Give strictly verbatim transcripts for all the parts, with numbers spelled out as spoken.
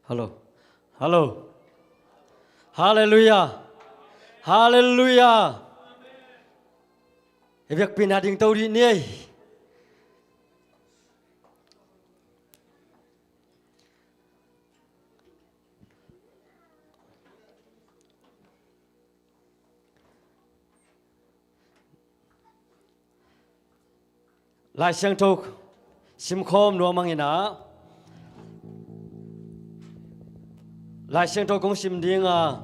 Hallo. Hallo. Halleluiah. Halleluiah. I vekpi-in a dingto dih ni ei. Lai Siangtho simkhawm nuam hangin ah, Lai Siangtho kong sim ding a,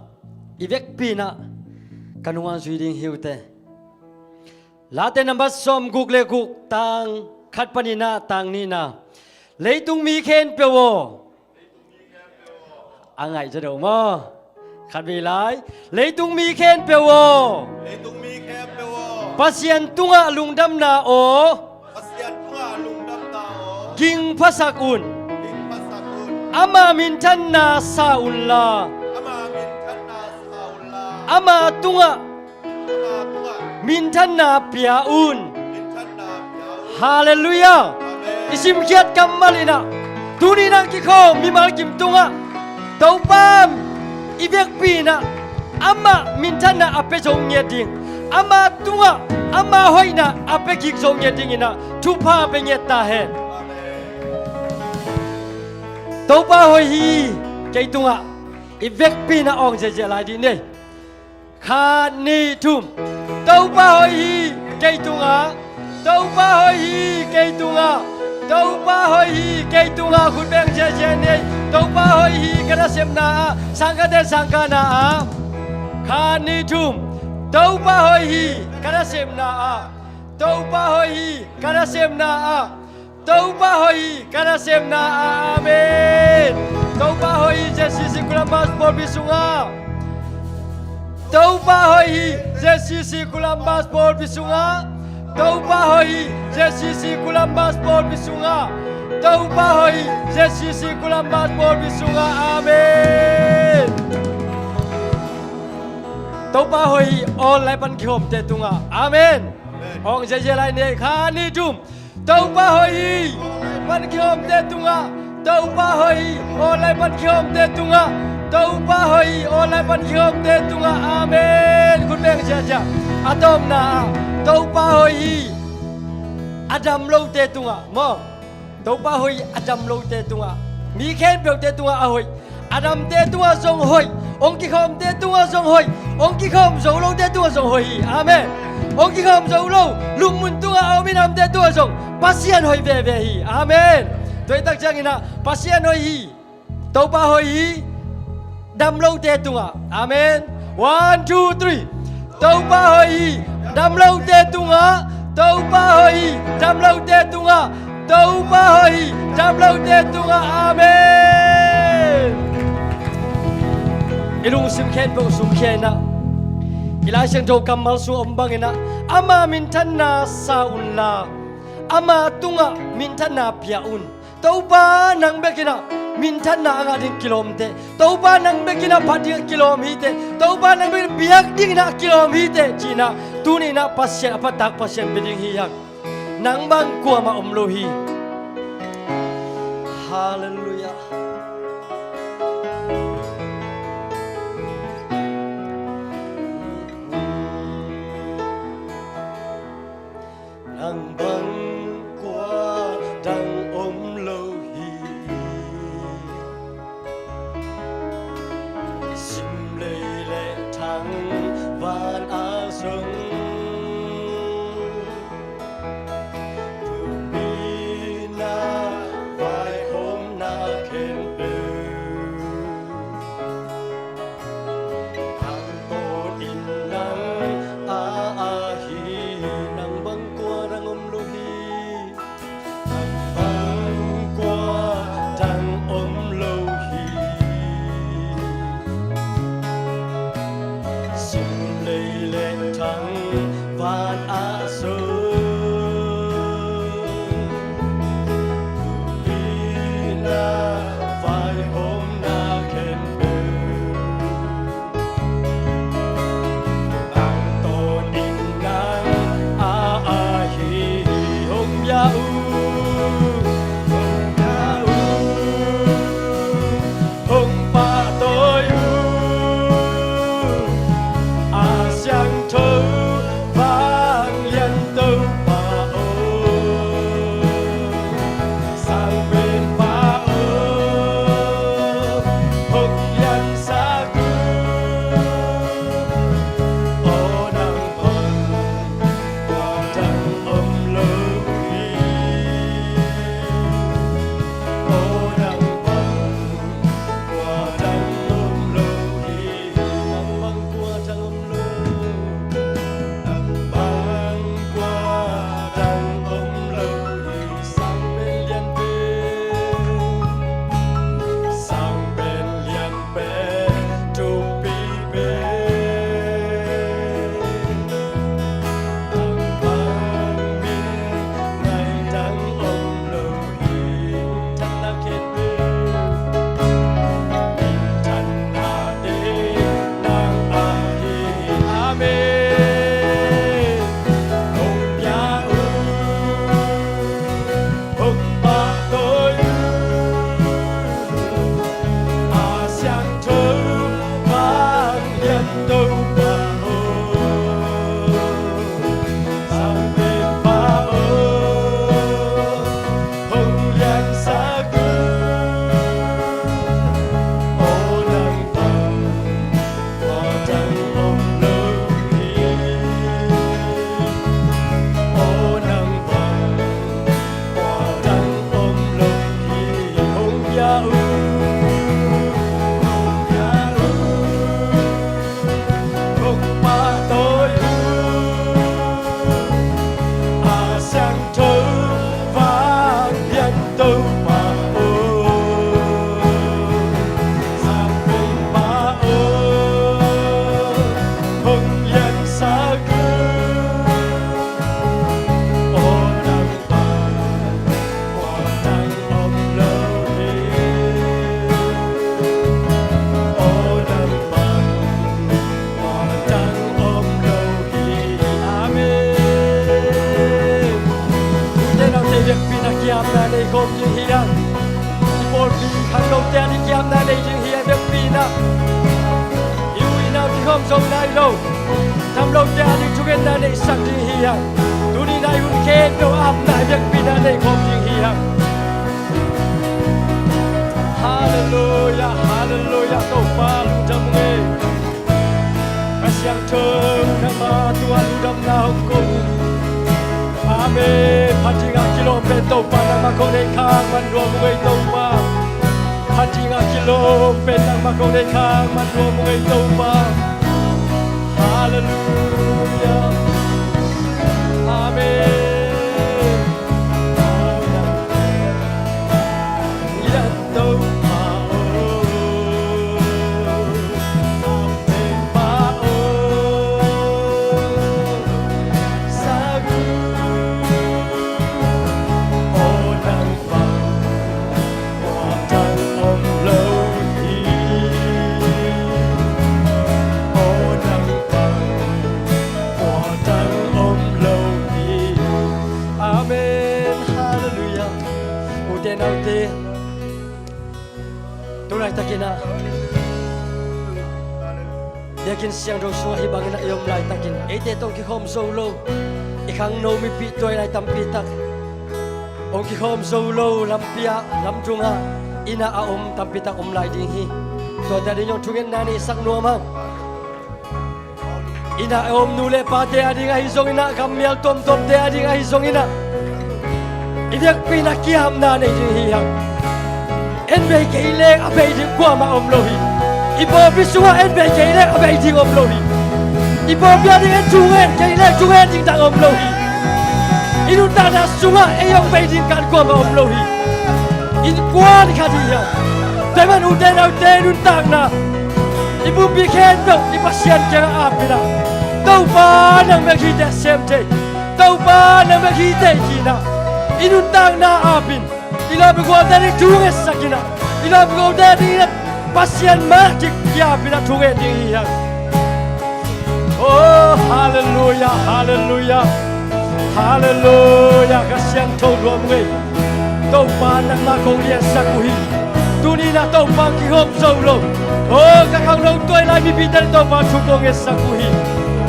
i vekpi-in ah ka nungah zui ding hi uh teh. Late nambat sawmguk le guk, tang khat panin ah tang nihna. Leitung mi khempeuh aw. A ngaih zaw deuh maw. Khat vei lai. Leitung mi khempeuh aw. Leitung mi khempeuh aw. Pasian tungah lungdamna aw. Pasian tungah lungdamna aw. Ging phasak un. Ging phasak un. Ama minthanna sa unla. Ama minthanna sa unla. Ama tungah minthanna pia un. Halleluiah. I simkhiat kammal in ah, tuni-in ah kikhawm mimal kim tungah Topa i vekpi-in ah amah minthanna a pia zo ngiat ding, ama tungah ama hoihna a pia kik zo ngiat dingin ah thupha pia ngiat ta hen. Topa hoih hi kei tungah, i vekpi-in ah awng ziahziah lai dih ni ei. Khat, nih, thum. Topa hoih hi kei tungah. Topa hoih hi kei tungah. Topa hoih hi kei tungah. Khut beng ziahziah ni ei. Topa hoih hi ka nasepna ah. Sangkahte sangkahna ah. Khat, nih, thum. Topa hoih hi ka nasepna ah. Topa hoih hi ka nasepna ah. Topa hoih hi ka nasepna ah. Amen. Topa hoih hi Z C C Columbus pawlpi sungah. Topa hoih hi Z C C Columbus pawlpi sungah. Topa hoih hi Z C C Columbus pawlpi sungah. Topa hoih hi Z C C Columbus pawlpi sungah. Amen. Topa hoih hi online pan kikhawmte tungah. Amen. Awng ziahziah lai ni ei. Khat, nih, thum. Topa hoih hi. Pan kikhawmte tungah. Topa hoih hi. Online pan kikhawmte tungah. Topa hoih hi. Online pan kikhawmte tungah. Amen. Khut beng ziahziah. A tawpna ah, Topa hoih hi. A dam lote tungah maw. Topa hoih hi a dam lote tungah. Mi khempeuhte tungah a hoih. A damte tungah zong hoih, hong kikhawmte tungah zong hoih, hong kikhawm zo lote tungah zong hoih hi. Amen. Hong kikhawm zo lo, lungmun tungah a om i damte tungah zong Pasian hoih veve hi. Amen. Tua hi tak ciangin ah Pasian hoih hi. Topa hoih hi dam lote tungah. Amen. One, two, three. Topa hoih hi dam lote tungah. Topa hoih hi dam lote tungah. Topa hoih hi dam lote tungah. Amen. I lungsim khempeuh sungkhia in ah, i Lai Siangtho kammal sung om bangin ah, ama minthanna sa unla, ama tungah minthanna pia un. Topa nang bek in ah minthanna a ngah ding kilawm teh. Topa nang bek in ah phat ding a kilawm hi teh. Topa nang bek in ah biak dingin ah kilawm hi teh ci-in ah, tuni-in ah Pasian a phatak Pasian bia ding hi hang. Nang bang kuamah om lo hi. Halleluiah. Nang bang kua dang om lo hi. Sim lei le thang van a zong, thupina vaihawmna khempeuh, thang tawh in nang a, a hi. Nang bang kua dang om lo hi. Biakpiakna kiamna nei khawm ding hi hang. I pawlpi khangnote a ding kiamna nei ding hi hang, biakpiakna. I u i nau kikhawm zo nai lo. Damlote a ding thungetna neihsak ding hi hang. Tuni-in a hun khempeuh apna biakpiakna nei khawm ding hi hang. Halleluia, halleluia, Topa lungdam ung ei. Kha Siangtho nangma tungah lungdamna hong ko ung. Amen. Phatna a kilawm pen Topa nangmah kong nei khak man nuam ung ei Topa. Phatna a kilawm pen nangmah kong nei khak man nuam ung ei Topa. Halleluia. Amen. Amen. Halleluia. Ute naute, tu laitakin ah biakinn siangtho sungah hih bangin ah i om laitakin eite tawh kikhawm zo lo, i khangno mipi tuai lai tampi tak hong kikhawm zo lo lampi ah, lamdung ah, inn ah a om tampi tak om lai ding hi. Tuate a ding zong thungetna neihsak nuam hang. Inn ah a om nu le pate a ding ahi zongin ah, gammial tuamtuamte a ding ahi zongin ah, i biakpiakna kiamna nei ding hi hang. En bei kei leng a bei ding kuamah om lo hi. I pawlpi sungah en bei kei leng a bei ding om lo hi. I pawlpi a ding en thungen kei leng thungen ding dang om lo hi. I nuntakna sungah ei hong bei ding kan kuamah om lo hi. Innkuan khat hi hang. Tua ahih manin ute naute, nuntakna i pumpi khempeuh i Pasian kiangah ap in ah, Topa nang bek hi teh sem thei, Topa nang bek hi teh ci-in ah, i nuntakna ap in, i lawmgualte ding thu ngetsak in ah, i lawmgualte ding in ah Pasian mai-ah ki, ki-ap in ah thungen ding hi hang. Oh, halleluia, halleluia, halleluia. Kha Siangtho nuam ung ei. Topa nangmah kong liansak uh hi. Tuni-in ah Topa kikhawm zo lo, oh, ka khangno tuai lai mipite Topa thu kong ngetsak uh hi.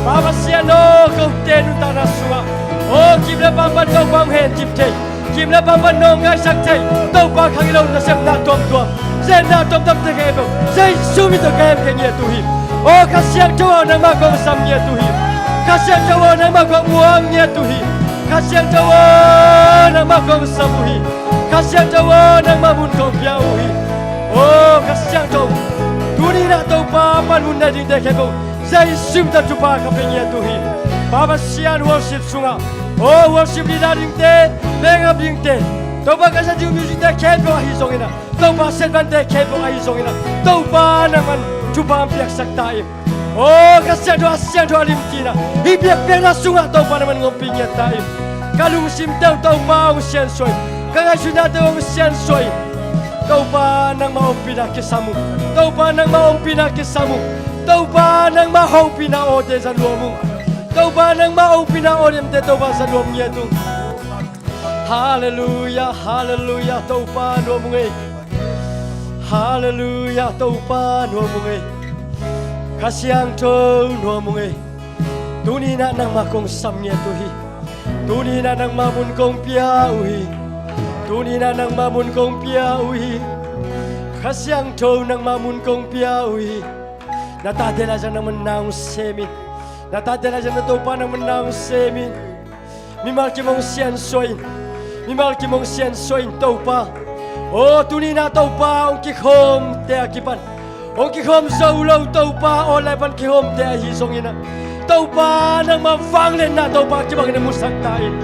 Pa Pasian aw, kote nuntakna sungah, oh, kim le pam pan Topa hong hencip thei, kim le pam pan nawngaisak thei, Topa khangno nasepna tuamtuam, zenna tuamtuamte khempeuh Jesu min tawh ka hem ka ngiat uh hi. Oh, Kha Siangtho aw, nangmah kong sam ngiat uh hi. Kha Siangtho aw, nangmah kong muang ngiat uh hi. Kha Siangtho aw, nangmah kong sam uh hi. Kha Siangtho aw, nangmah mun kong pia uh hi. Oh, Kha Siangtho, tuni-in ah Topa panmun nei dingte khempeuh Jesu min tawh thupha ka pia ngiat uh hi. Pa Pasian, worship sungah, oh, worship leader dingte, bengap dingte, Topa ka sa ding musicte khempeuh ahi zongin ah, Topa setbante khempeuh ahi zongin ah, Topa nangman thupha hong piaksak ta in. Oh, Kha Siangtho, a siangtho a limci-in ah, hih biakpiakna sungah Topa nangman hong ompih ngiat ta in. Ka lungsimte uh Topa hong siansuah in, ka ngaihsutnate uh hong siansuah in. Topa nangmah ompihna kisam ung. Topa nangmah ompihna kisam ung. Topa nangmah hopihna awte za nuam ung. Topa nangmah hopihna aw lemte Topa za nuam ngiat ung. Halleluia, halleluia, Topa nuam ung ei. Halleluia, Topa nuam ung ei. Kha Siangtho nuam ung ei. Tuni-in ah nangmah kong sam ngiat uh hi. Tuni-in ah nangmah mun kong pia uh hi. Tuni-in ah nangmah mun kong pia uh hi. Kha Siangtho nangmah mun kong pia uh hi. Na tate laitak nangman na hong sem in. Na tate laitak na Topa nangman na hong sem in. Mimal kim hong siansuah in. Mimal kim hong siansuah in Topa. Oh, tuni-in ah Topa hong kikhawmte a kipan, hong kikhawm zo lo Topa, online pan kikhawmte ahi zongin ah, Topa nangmah vangliatna Topa kibangin ah musak ta in.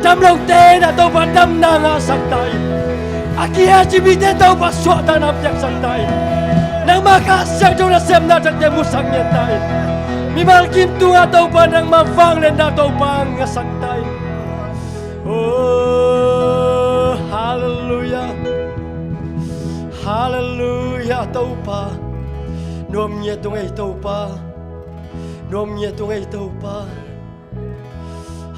Dam lote in ah Topa damna ngahsak ta in. A kihencip mite Topa suahtakna piaksak ta in. Nangmah Kha Siangtho nasepna takte musak ngiat ta in. Mimal kim tungah Topa nangmah vangliatna Topa ngasak ta in. Oh, halleluia. Halleluia, Topa. Nuam ngiat ung ei Topa. Nuam ngiat ung ei Topa.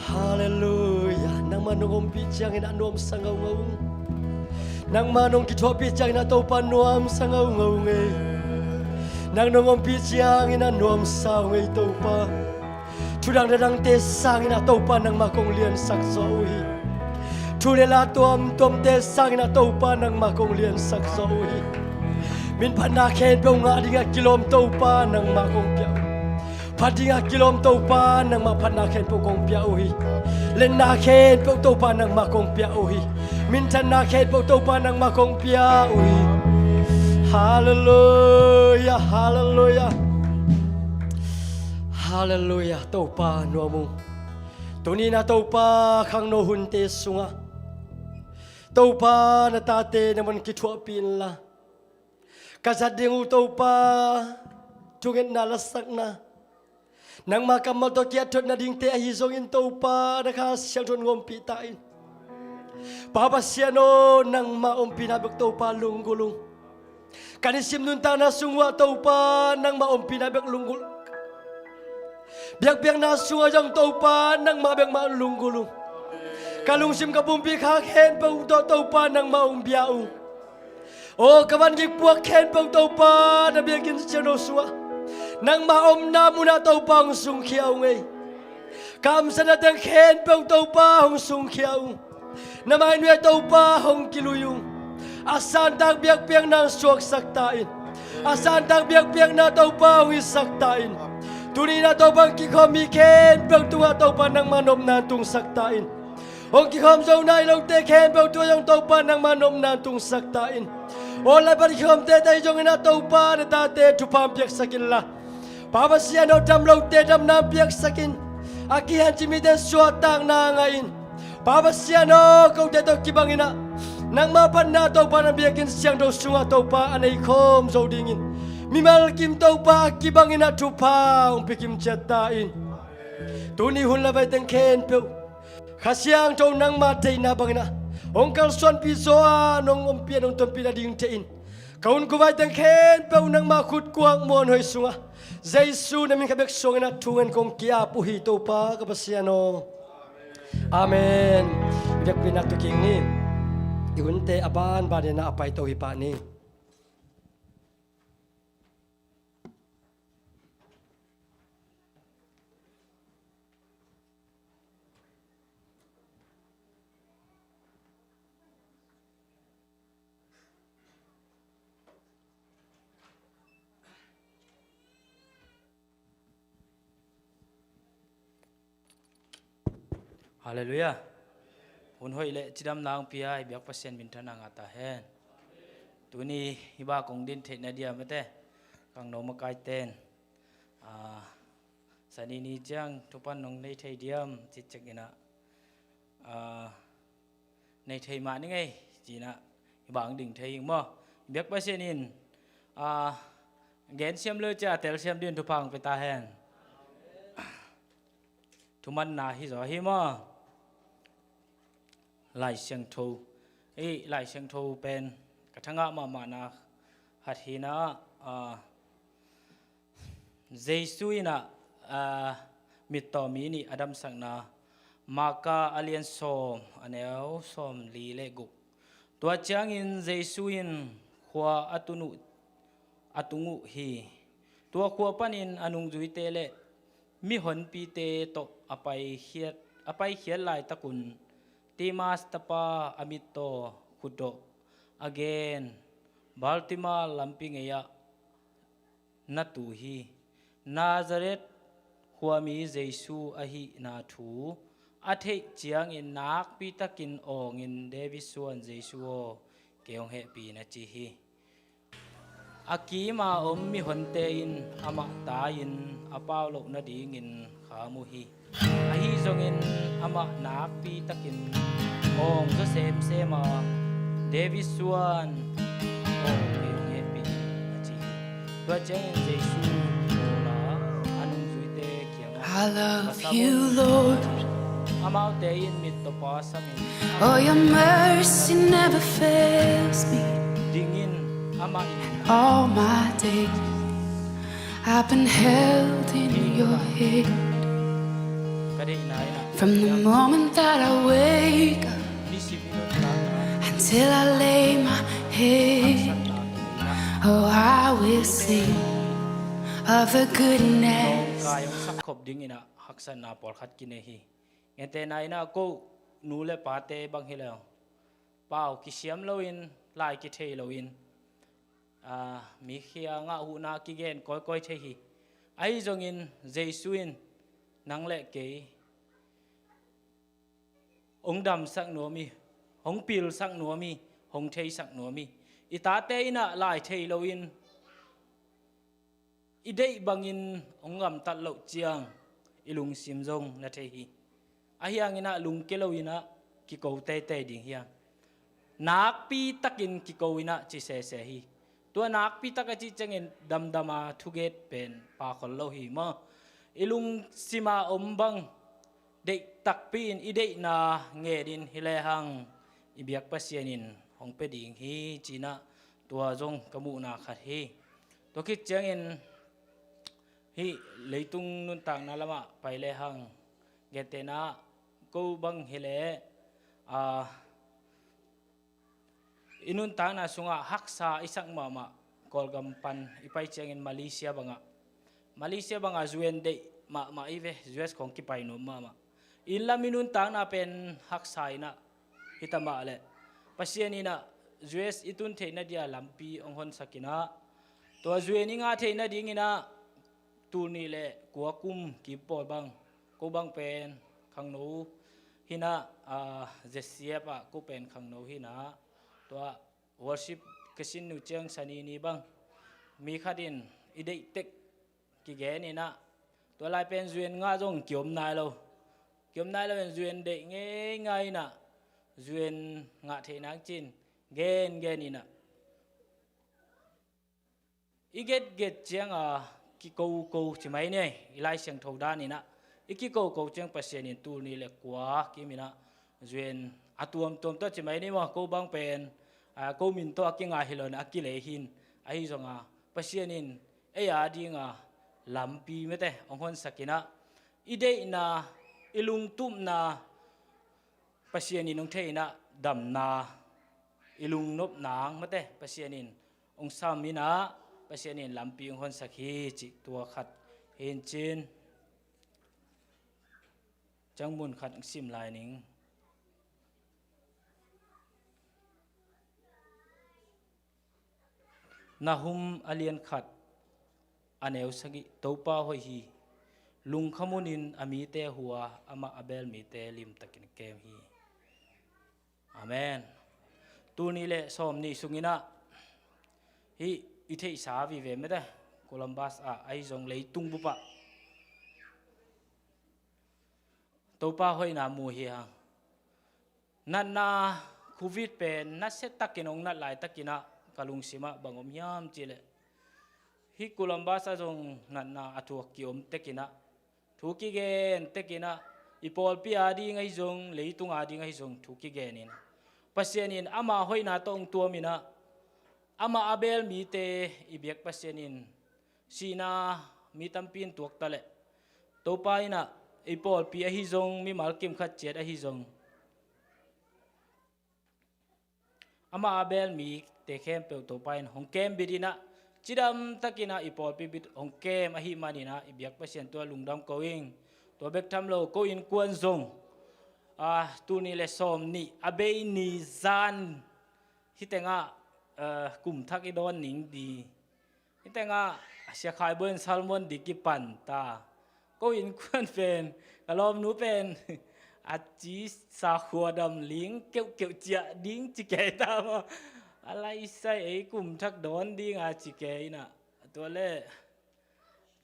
Halleluia. Nangmah nong ompih ciangin ah nuamsa ngaungau ung. Nangmah nong kithuahpih ciangin ah Topa nuamsa ngaungau ung ei. Nang nong ompih ciangin ah nuamsa ung ei Topa. Thudang dadangte sangin ah Topa nangmah kong liansak zaw uh hi. Thu le la tuamtuamte sangin ah Topa nangmah kong liansak zaw uh hi. Min phatna khempeuh ngah dingah kilawm Topa nangmah kong pia uh. Phat dingah kilawm Topa nangmah phatna khempeuh kong pia uh hi. Lenna khempeuh Topa nangmah kong pia uh hi. Minthanna khempeuh Topa nangmah kong pia uh hi. Halleluiah, halleluiah. Halleluiah, Topa nuam ung. Tuni-in ah Topa khangno hunte sungah Topa na tate nangman kithuahpih inla. Ka zat ding uh Topa, thungetna lasakna, nangma kammal tawh kiat thot nadingte ahi zongin Topa na Kha Siangtho in ompih ta in. Pa Pasian aw, nangma ompihna bek Topa lunggulh ung. Ka nisim nuntakna sung uh ah Topa nangma ompihna bek lunggulh. Biakpiakna sungah zong Topa nangma bek mah lunggulh ung. Ka lungsim ka pumpi khak khempeuh tawh Topa nangma hong bia ung. Aw ka vangik puak khempeuh Topa na biakinn siangtho sungah nangma omna munah Topa hong sungkhia ung ei. Ka hamsatna teng khempeuh Topa hong sungkhia ung. Na mai nuai Topa hong kilui ung. A santak biakpiakna hong suaksak ta in. A santak biakpiakna Topa hong hisak ta in. Tuni-in ah Topa hong kikhawm mi khempeuh tungah Topa nangma nopna tungsak ta in. Hong kikhawm zo nai lote khempeuh tungah zong Topa nangma nopna tungsak ta in. Online pan kikhawmte tungah zongin ah Topa na tate thupha hong piaksak inla. Pa Pasian aw, dam lote damna piaksak in. A kihancip mite suahtakna ngah in. Pa Pasian aw, kote tawh kibangin ah nangma phatna Topa na biakinn siangtho sungah Topa a neikhawm zo dingin mimal kim Topa a kibangin ah thupha hong pia kim ciat ta in. Tuni hun le vai teng khempeuh Kha Siangtho nangma theihna bangin ah hong kalsuanpih zaw a nong ompih a nong tonpih nading thei in. Ka hun ka vai teng khempeuh nangma khutkuang muanhuai sungah Jesu na min khat bek suangin ah thungen kong ki-ap uh hi Topa ka Pasian aw. Amen. I biakpiakna tu kik ni. I hunte a banbanin ah a paito hi pah ni. Halleluiah. Hun hoih le cidamna hong pia i biak Pasian minthanna ngah ta hen. Tuni hih bang kong din theihna diam ete, kang no makaiten, ah, Sani ni ciang thupan nong nei thei diam cih cek in ah, ah, nei thei mah ning ei, ci-in ah hih bang ding thei ing maw. Biak Pasian in, ah, gen siam lo cia telsiam dingin thupha hong pia ta hen. Thumanna hi zaw hi maw. Lai Siangtho, ei, Lai Siangtho pen ka thangah mahmahna khat hi in ah, ah, Jesu in ah, ah, mittaw mi nih a damsakna, Marka a lian sawm, a neu sawmli le guk. Tua ciangin Jesu in khua a tun uh, a tung uh hi. Tua khua panin a nungzuite le mihonpite tawh a paikhiat, a paikhiat laitakun Timas tapa a mittaw khutdawh a gen Bartima lampi ngei-ah na tu hi. Nazareth khuami Jesu ahihna thu a theih ciangin nakpitakin awngin, "David suan Jesu aw, kei hong hehpih in," a ci hi. A kima om mihonte in amah tai-in a pau loh nadingin kham uh hi. Ahi zongin amah nakpitakin awng zaw semsem a, "David suan aw, kei hong hehpih in," a ci hi. Tua ciangin Jesu awla a nungzuite kiangah, "I love you, Lord." Amaute in mittawpa samin, "Oh, your mercy never fails me." Dingin amah in, "All my days I've been held in your hand." Ka deihna in ah From the moment that I wake up until I lay my head, oh, I will sing of the goodness. Kai hong sak khop dingin ah haksatna pawlkhat kinei hi. Gentehna in ah ko nu le pate bang hi leng pau kisiam loin, lai kithei loin, aa, mi kiangah huhna kigen kawikawi thei hi. Ahi zongin Jesu in nang le kei hong damsak nuam hi, hong pilsak nuam hi, hong theisak nuam hi. I tate in ah lai thei loin i deih bangin hong gamtat loh ciang i lungsim zong na thei hi. Ahi hangin ah lungke loin ah kiko teitei ding hi hang. Nakpi takin kiko in ah ci sese hi. Tua nakpi tak a cih ciangin damdam a thugen pen pha khol lo hi maw. I lungsima om bang deih takpi in i deihna ngenin hi lehang i biak Pasian in hong pia ding hi ci-in ah tua zong ka muhna khat hi. Tua khit ciangin hih leitung nuntakna lamah pai lehang, gentehna ko bang hi leh, aa, i nuntakna sungah haksa i sak mahmah Kawlgam pan i pai ciangin Malaysia bangah, Malaysia bangah U N deih mahmah i ve, U S khong kipai nuam mahmah. Inn lam i nuntakna pen haksa in ah hi ta mah leh Pasian in ah U S i tun theihna dia lampi hong honsak in ah, tua U N i ngah theihna dingin ah tul nih le kua kum kim pawl bang, ko bang pen khangno hi-in ah, aa, Z C F ah ko pen khangno hi-in ah, tua worship ka sin uh ciang Sani ni bang mi khat in i deih tek kigen in ah, tua lai pen U N ngah zong kiom nai lo. Kiom nai lo in U N deih ngeingai in ah, U N ngah theih nang ci-in gengen in ah, i getget ciang a kikoko ci mai ni, i Lai Siangtho dan in ah i kikoko ciang Pasian in tul nih le kua kim in ah U N a tuamtuam tawh ci mai ni maw, ko bang pen, aa, ko min tawh a kinga hi lo in a kilei hi-in, ahi zong a Pasian in ei a ding a lampi mate hong honsak in ah, i deihna, i lungtupna Pasian in hong thei in ah damna, i lungnop nang mate Pasian in hong sam in ah Pasian in lampi hong honsak hi cih tua khat hi-in cin. Ciang mun khat hong sim lai ning. Nahum a lian khat a neu sagih, Topa hoih hi, lungkham hunin a mite hua, amah a bel mite limtakin kem hi. Amen. Tul nih le sawm nih sungin ah hih i theihsa vive mate, Columbus ah ahi zong leitung bup ah Topa hoihna mu hi hang. Natna, Covid pen nasia takin hong nat laitakin ah ka lungsim ah bang om hiam cih leh, hih Columbus ah zong natna a thuak kiom tekin ah, thu kigen tekin ah, i pawlpi a ding ahi zong, leitung a ding ahi zong thu kigen in, Pasian in ama hoihna tawh hong tuam in ah, amah a bel mite i biak Pasian in sihna mi tampi in tuak ta leh, Topa in ah i pawlpi ahi zong, mimal kim khat ciat ahi zong, amah a bel mite khempeuh Topa in hong kem bit in ah, cidam takin ah i pawlpi bit hong kem ahih manin ah i biak Pasian tua lungdam ko ing. Tua bek tham lo, ko innkuan zong, aa, tul nih le sawm nih a bei ni zan hih tengah, aa, kum thak i dawn ning ding. Hih tengah Sia Khai Bawi in sermon ding kipan ta. Ko innkuan pen, ka lawmnu pen a ci, sakhua dam ling keuhkeuh ciah ding ci kei ta maw. A laisai ei kum thak dawn ding a ci kei in ah. Tua leh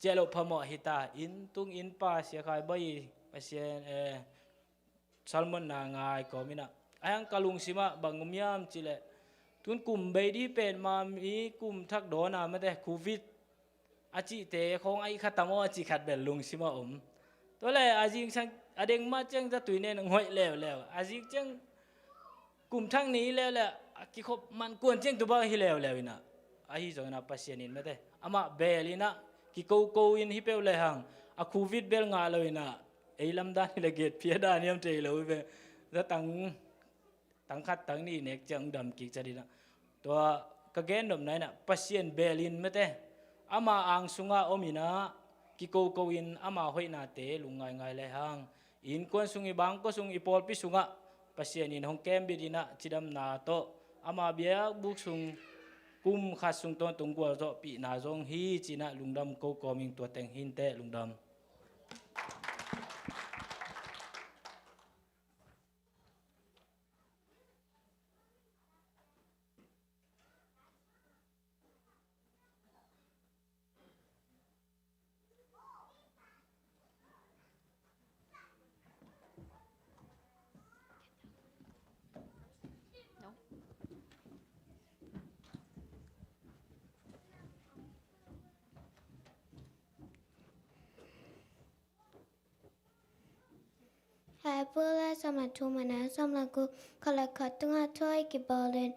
ciah loh phamawh hi ta. Inn tung inn pa Sia Khai Bawi, Pasian, eh, sermon na ngai kawm in ah, ahi hang ka lungsim ah bang om hiam cih leh, tun kum bei ding pen ma mi kum thak dawn a mate, Covid a cihte khawng a ih kha tam aw a cih khat bel lungsim ah om. Tua leh a zingsang a deng mah ciang zatui nen hong hoih leuleu, a zing ciang kum thak ni leuleu, a kikhop man kuan ciang tu bang hi leuleu in ah, ahi zongin ah Pasian in mate, amah bel in ah kikoko in hi peuh lehang, a Covid bel ngah lo in ah, ei lam dan hi le gate phia dan hiam thei lo hi ve. Za tang, tang khat tang nih nek ciang dam kik cia ding ah. Tua ka gen nopna in ah Pasian beel in mate, ama ang sungah om in ah, kikoko in ama hoihnate lung ngaingai le hang, i innkuan sung, i bangkua sung, i pawlpi sungah Pasian in hong kembit in ah cidamna tawh ama biakbuk sung kum khat sung tawntung gualzawhpihna zong hi ci-in ah lungdam ko kawm ing. Tua teng hi inteh. Lungdam. Hebru a lian sawm le thum, a neu sawm le guk, khat le khat tungah thu hoih kibawl in,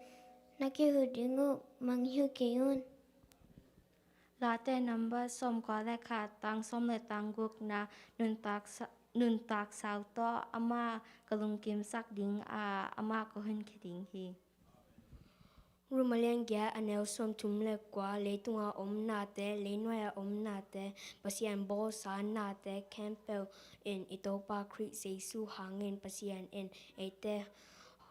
na kihuh ding uh mangngilh kei un. Late number sawmkua le khat, tang sawm le tang gukna, nuntak sa-, nuntak sau tawh amah ka lungkimsak ding a, amah ka honkhia ding hi. Rom a lian giat, a neu sawmthum le kua, leitunga om nate, leinuai a om nate, Pasian bawlsa nate khempeuh in i Topa Khrih Jesu hangin Pasian in eite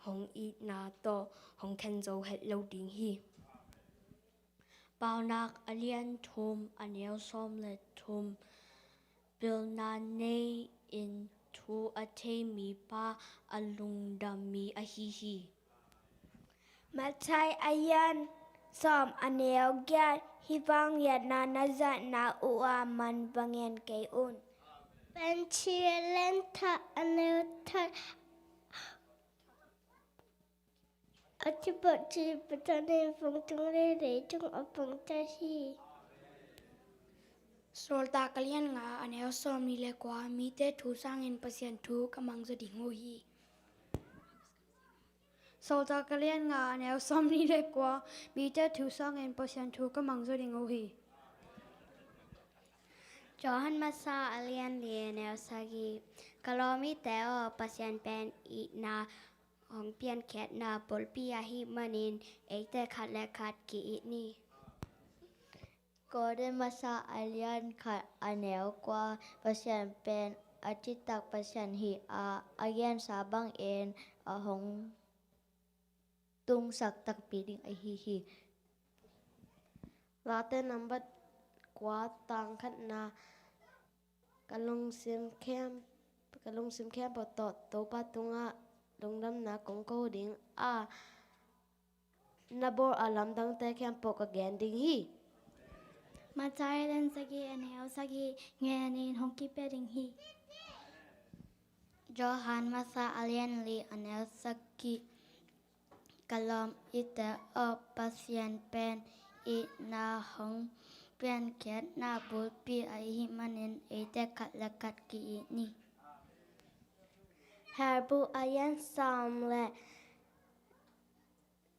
hong itna tawh hong khen zo het lo ding hi. Paunak a lian thum, a neu sawm le thum, pilna nei-in thu a thei mipa a lungdam mi ahi hi. Mathai a lian sawm, a neu giat, hih vangliatna na zatna uh a man va ngen kei un. Panchi a lian thum, a neu thum, a cibawh ci Pasian in vantung le leitung a pangtat hi. Sawltak a lian nga, a neu sawmnih le kua, mite thu sangin Pasian thu ka mang zaw ding uh hi. Sawltak a lian nga, a neu sawmnih le kua, mite thu sangin Pasian thu ka mang zaw ding uh hi. Johan masa a lian li, a neu sagih, ka lawm mite aw, Pasian pen itna hong piankhiatna bulpi ahih manin eite khat le khat ki-it ni. Korin masa a lian khat, a neu kua, Pasian pen a citak Pasian hi a, a gensa bangin a hong tungsak takpi ding ahi hi. Late number kua, tang khatna, ka lungsim khempeuh, ka lungsim khempeuh tawh Topa tungah lungdamna kong ko ding a, na bawl a lamdangte khempeuh ka gen ding hi. Mathai a lian sagih, a neu sagih, ngenin hong kipia ding hi. Johan masa a lian li, a neu sagih, ka lawm mite aw, Pasian pen itna hong piankhiatna bulpi ahih manin eite khat le khat ki-it ni. Hebru a lian sawm le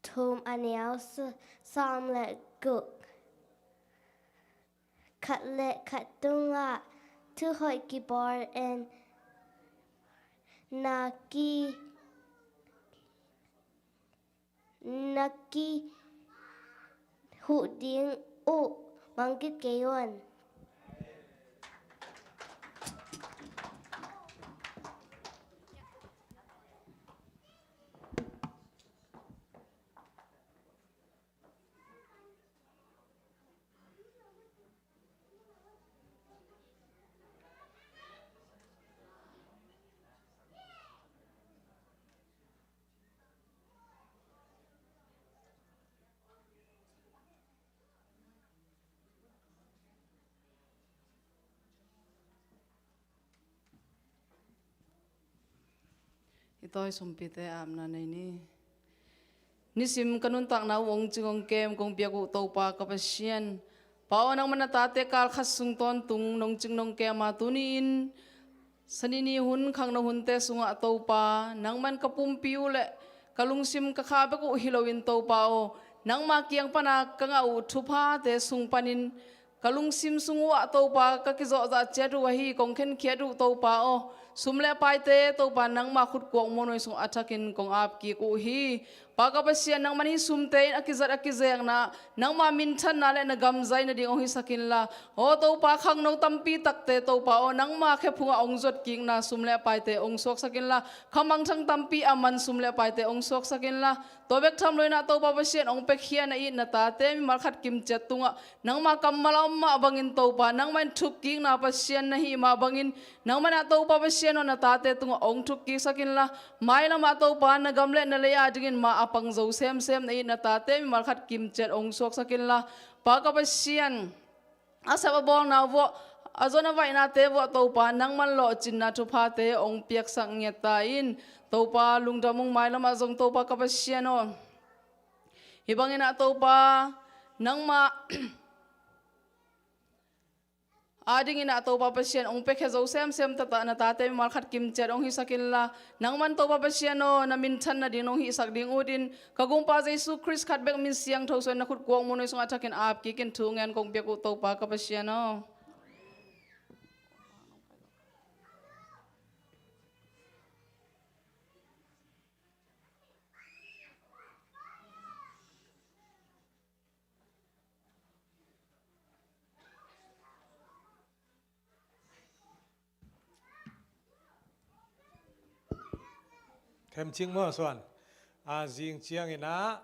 thum, a neu s-, sawm le guk. Khat le khat tungah thu hoih kibawl in, na ki, na kihuh ding uh mangngilh kei un. I tawi sumpite apna nei ni. Nisim ka nuntakna uh hong cing hong kem kong piak uh Topa ka Pasian, Pa aw, nangman na tate kal khat sung tawntung nong cing nong kem a, tuni-in Sani ni hun khangno hunte sungah Topa, nangman ka pumpi uh le ka lungsim ka kha bek uh hi loin Topa aw, nangma kiang pana ka ngah uh thuphate sung panin ka lungsim sung uhah Topa ka kizawhzah ciat uh ahi kong khenkhiat uh Topa aw, Sum le paite Topa nangma khutkuak muanhuai sung a thakin kong ap kik uh hi. Pa ka Pasian, nangman hih sumte in a kizat a kizekna, nangma minthanna le na gamzai nading hong hisak inla. Aw Topa, khangno tampi takte Topa aw, nangma khe phungah hong zuat kikna sum le paite hong suaksak inla. Kha mangthang tampi a man sum le paite hong suaksak inla. Tua bek tham loin ah Topa Pasian, hong piakhia na it na tate mimal khat kimciat tungah nangma kammal a om mah bangin Topa, nangmah in thukkikna Pasian na hih mah bangin, nangmah in ah Topa Pasian aw, na tate tungah hong thukkiksak inla. Mailam ah Topa, na gam le na lei adingin mah a pang zo semsem na it na tate mimal khat kimciat hong suaksak inla. Pa ka Pasian, a sep a bawlna vuah, a zon a vaihnate vuah Topa, nangman lawhcinna thuphate hong piaksak ngiat ta in. Topa lungdam ung, mailam ah zong Topa ka Pasian aw, hih bangin ah Topa, nangmah adingin ah Topa Pasian, hong piakhia zo semsem tata na tate mimal khat kimciat hong hisak inla. Nangman Topa Pasian aw, na minthan nading nong hihsak ding utin, ka Gumpa Jesu Khrist khat bek min siangtho suain na khutkuak muanhuai sungah thakin ap kikin thu ngen kong piak uh Topa ka Pasian aw. Themcing maw suan? A, zing ciangin ah,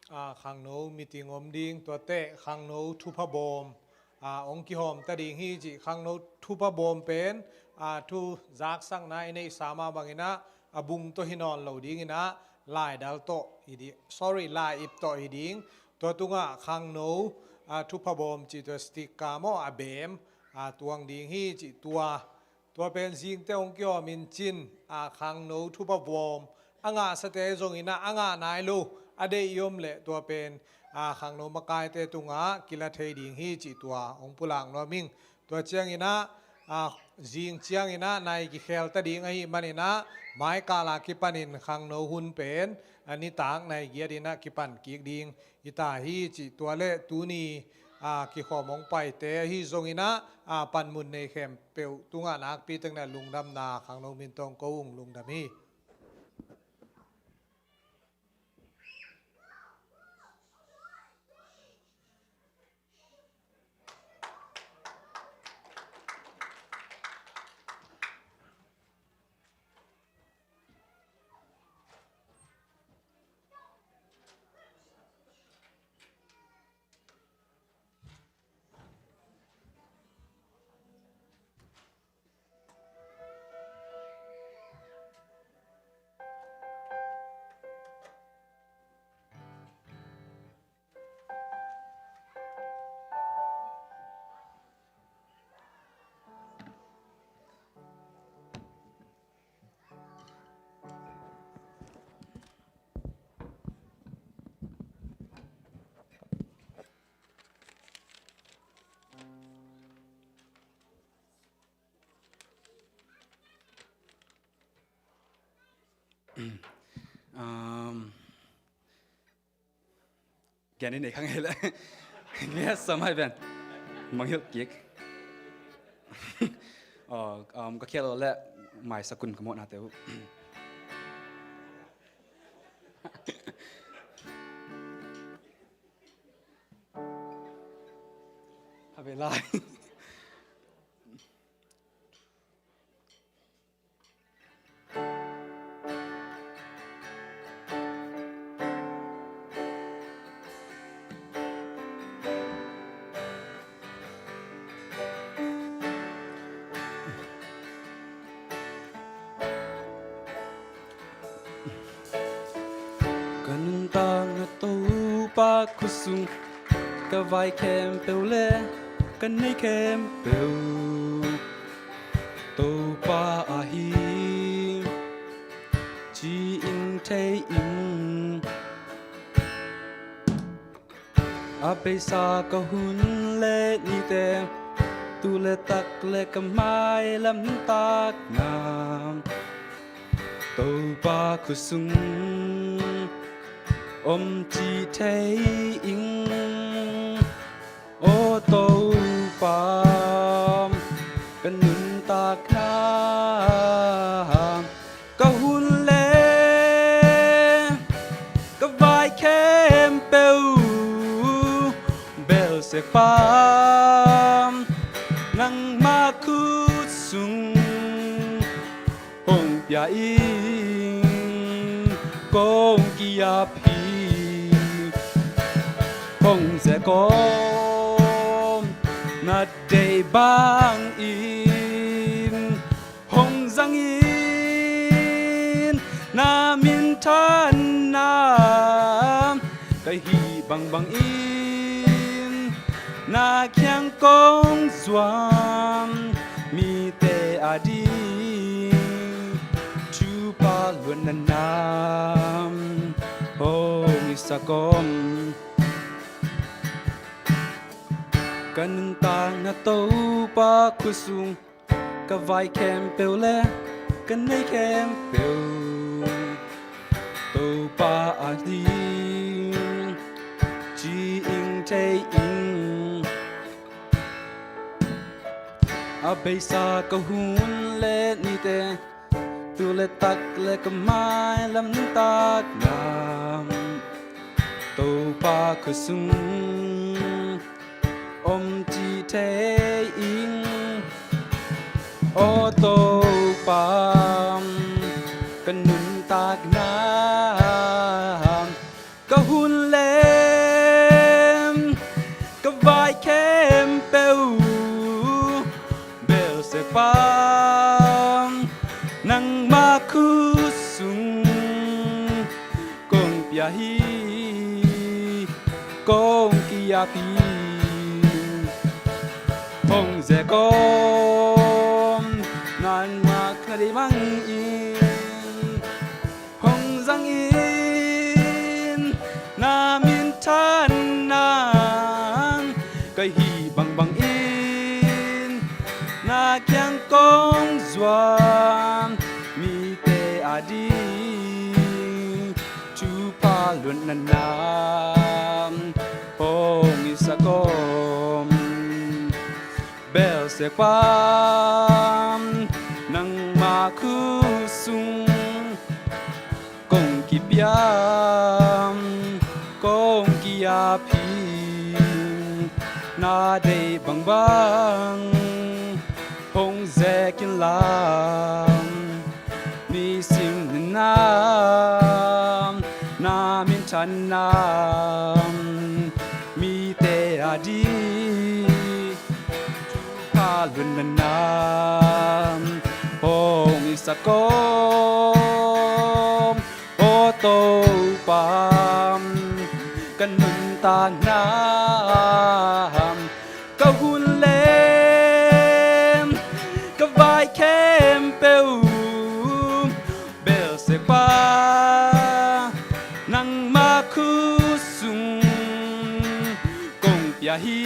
a, khangno meeting om ding, tuate khangno thupha bawm, a, hong kihawm ta ding hi ci. Khangno thupha bawm pen, a, thu zaksakna i neihsa mah bangin ah, a bung tawh hi nawn lo dingin ah, laidal tawh hi ding, sorry, lai-ip tawh hi ding. Tua tungah khangno, a, thupha bawm ci, tua sticker maw, a beem, a, tuang ding hi ci. Tua, tua pen zingte hong kihawm in cin, a, khangno thupha bawm a ngahsate zongin ah, a ngah nai lo a deih i om leh tua pen, a, khangno makaite tungah kila thei ding hi ci. Tua hong pulak nuam ing. Tua ciangin ah, a, zing ciangin ah nai kikhel ta ding ahih manin ah, maikal a kipanin khangno hun pen, a, nitak nai giat in ah kipan kik ding hi ta hi ci. Tua le tuni, a, kikhawm hong paite ahi zongin ah, a, panmun nei khempeuh tungah nakpi takin ah lungdamna khangno min tawh ko ung. Lungdam hi. Um, gen in ei khang ei le. Nge samai ben. Mangilh kik. Oh, um, ka khial le mai sakun ka mawhna te uh. Habe lai. Ka nuntakna Topa khutsung, ka vai khempeuh le ka nei khempeuh Topa ahi ci-in thei ing. A beisa ka hun le nite, tu le tak le ka mailam takna Topa khutsung om ci thei ing. Aw Topa, ka nuntakna Belseba, nangma khut sung hong pia in, kong ki-ap hi. Hong zek om, na deih bangin hong zang in, na minthanna ka hih bangbang in, na kiang kong zuan, mite ading thupha luatna nam hong hisak om. Ka nuntakna Topa khut sung, ka vai khempeuh le ka nei khempeuh Topa ading ci-in thei ing. A beisa ka hun le nite, tul le tak le ka mailam nuntakna Topa khut sung om ci thei ing. Aw Topa, ka nuntakna, ka hun le ka vai khempeuh, Belseba, nangma khut sung kong pia hi, kong ki-ap hi. Hong zek om, nangma khut na deih bangin hong zang in, na minthanna ka hih bangbang in, na kiang kong zuan, mite ading thupha luatna nam hong hisak om. Belseba, nangma khut sung kong kipia, kong ki-ap hi. Na deih bangbang hong zek inla, nisim nina na minthanna mite ading thupha luatna nam hong hisak om. Aw Topa, ka nuntakna, ka hun le ka vai khempeuh, Belseba, nangma khut sung kong pia hi,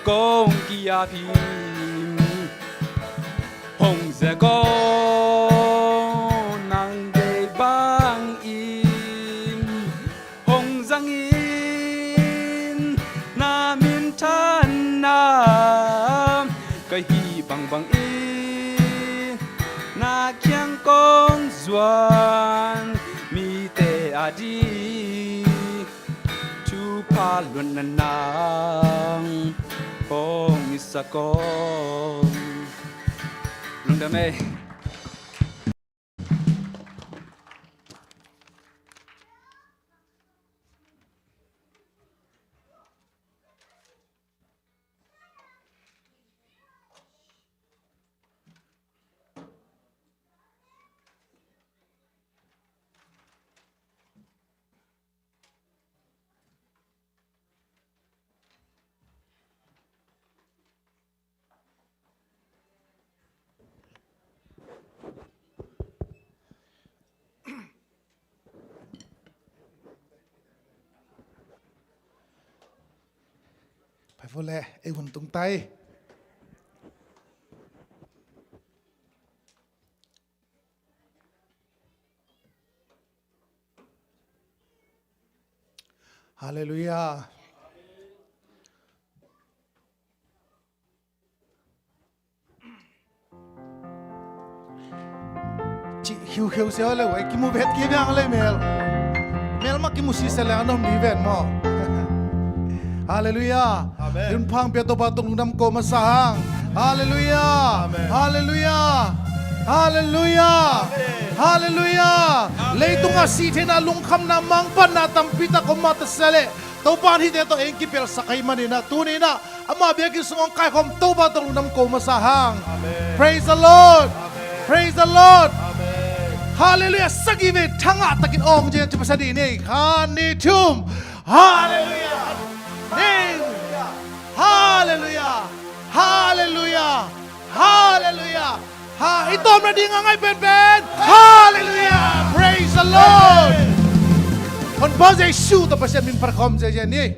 kong ki-ap hi. Hong zek om, nang deih bangin hong zang in, na minthanna ka hih bangbang in, na kiang kong zuan, mite ading thupha luatna nam hong hisak om. Lungdam ei. Pai vo le, ei hun tung tai. Halleluiah. Cih khiukheu sia le, ei kimu vet ki biang le mel. Mel mah kimu sisa le anom di ven maw. Halleluiah. Amen. Lungphang pia Topa tung lungdam ko masa hang. Halleluiah. Amen. Halleluiah. Halleluiah. Amen. Halleluiah. Amen. Leitungah sihtheihna, lungkhamna, mangpanna tampi tak om mah ta sia leh, Topa in hihte tawh ei kipelsak ahih maninah, tuninah ama biakinn sungah kaikhawm Topa tung lungdam ko masa hang. Amen. Praise the Lord. Amen. Praise the Lord. Amen. Halleluiah. Sagih vei thangah takin awng cian ci pasa dih ni. Khan ni thum. Halleluiah. Ning. Halleluiah. Halleluiah. Halleluiah. Ha, i tawm na ding a ngai penpen. Halleluiah. Praise the Lord. Honpa Jesu tawh Pasian min phat khawm ziazia ni.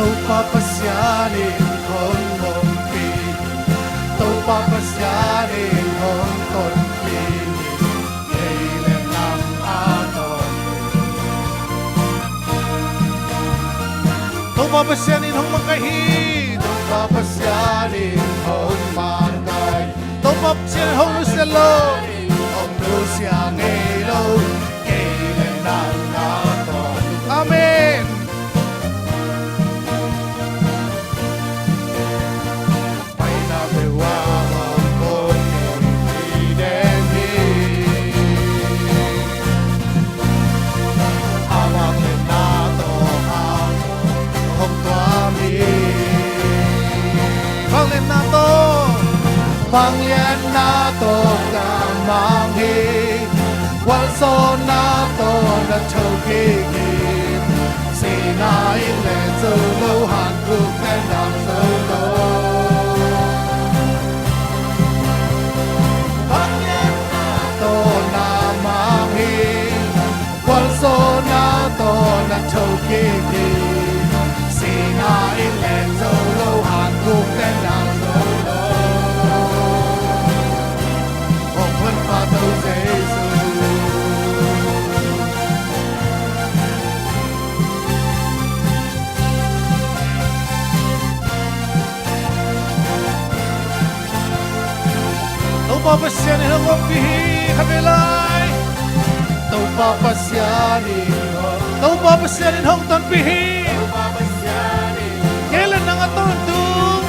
Topa Pasian in hong ompih, Topa Pasian in hong tonpih, kei le nang a tawh. Topa Pasian in hong makaih hi. Topa Pasian in hong makaih. Topa Pasian in hong nusia lo. Hong nusia ngei lo. Kei le nang a tawh. Amen. Vangliatna tawh, vangliatna tawh na mang hi. Gualzawhna tawh na thokik hi. Sihna in leng zo lo, hankhukte in leng zo lo. Vangliatna tawh na mang hi. Gualzawhna tawh na thokik hi. Sihna in leng zo lo, hankhukte in leng zo lo. Hong Honpa Topa Jesu. Topa Pasian in hong ompih hi, khat vei lai. Topa Pasian in hong, Topa Pasian in hong tonpih hi. Topa Pasian in, kei le nang a tawntung.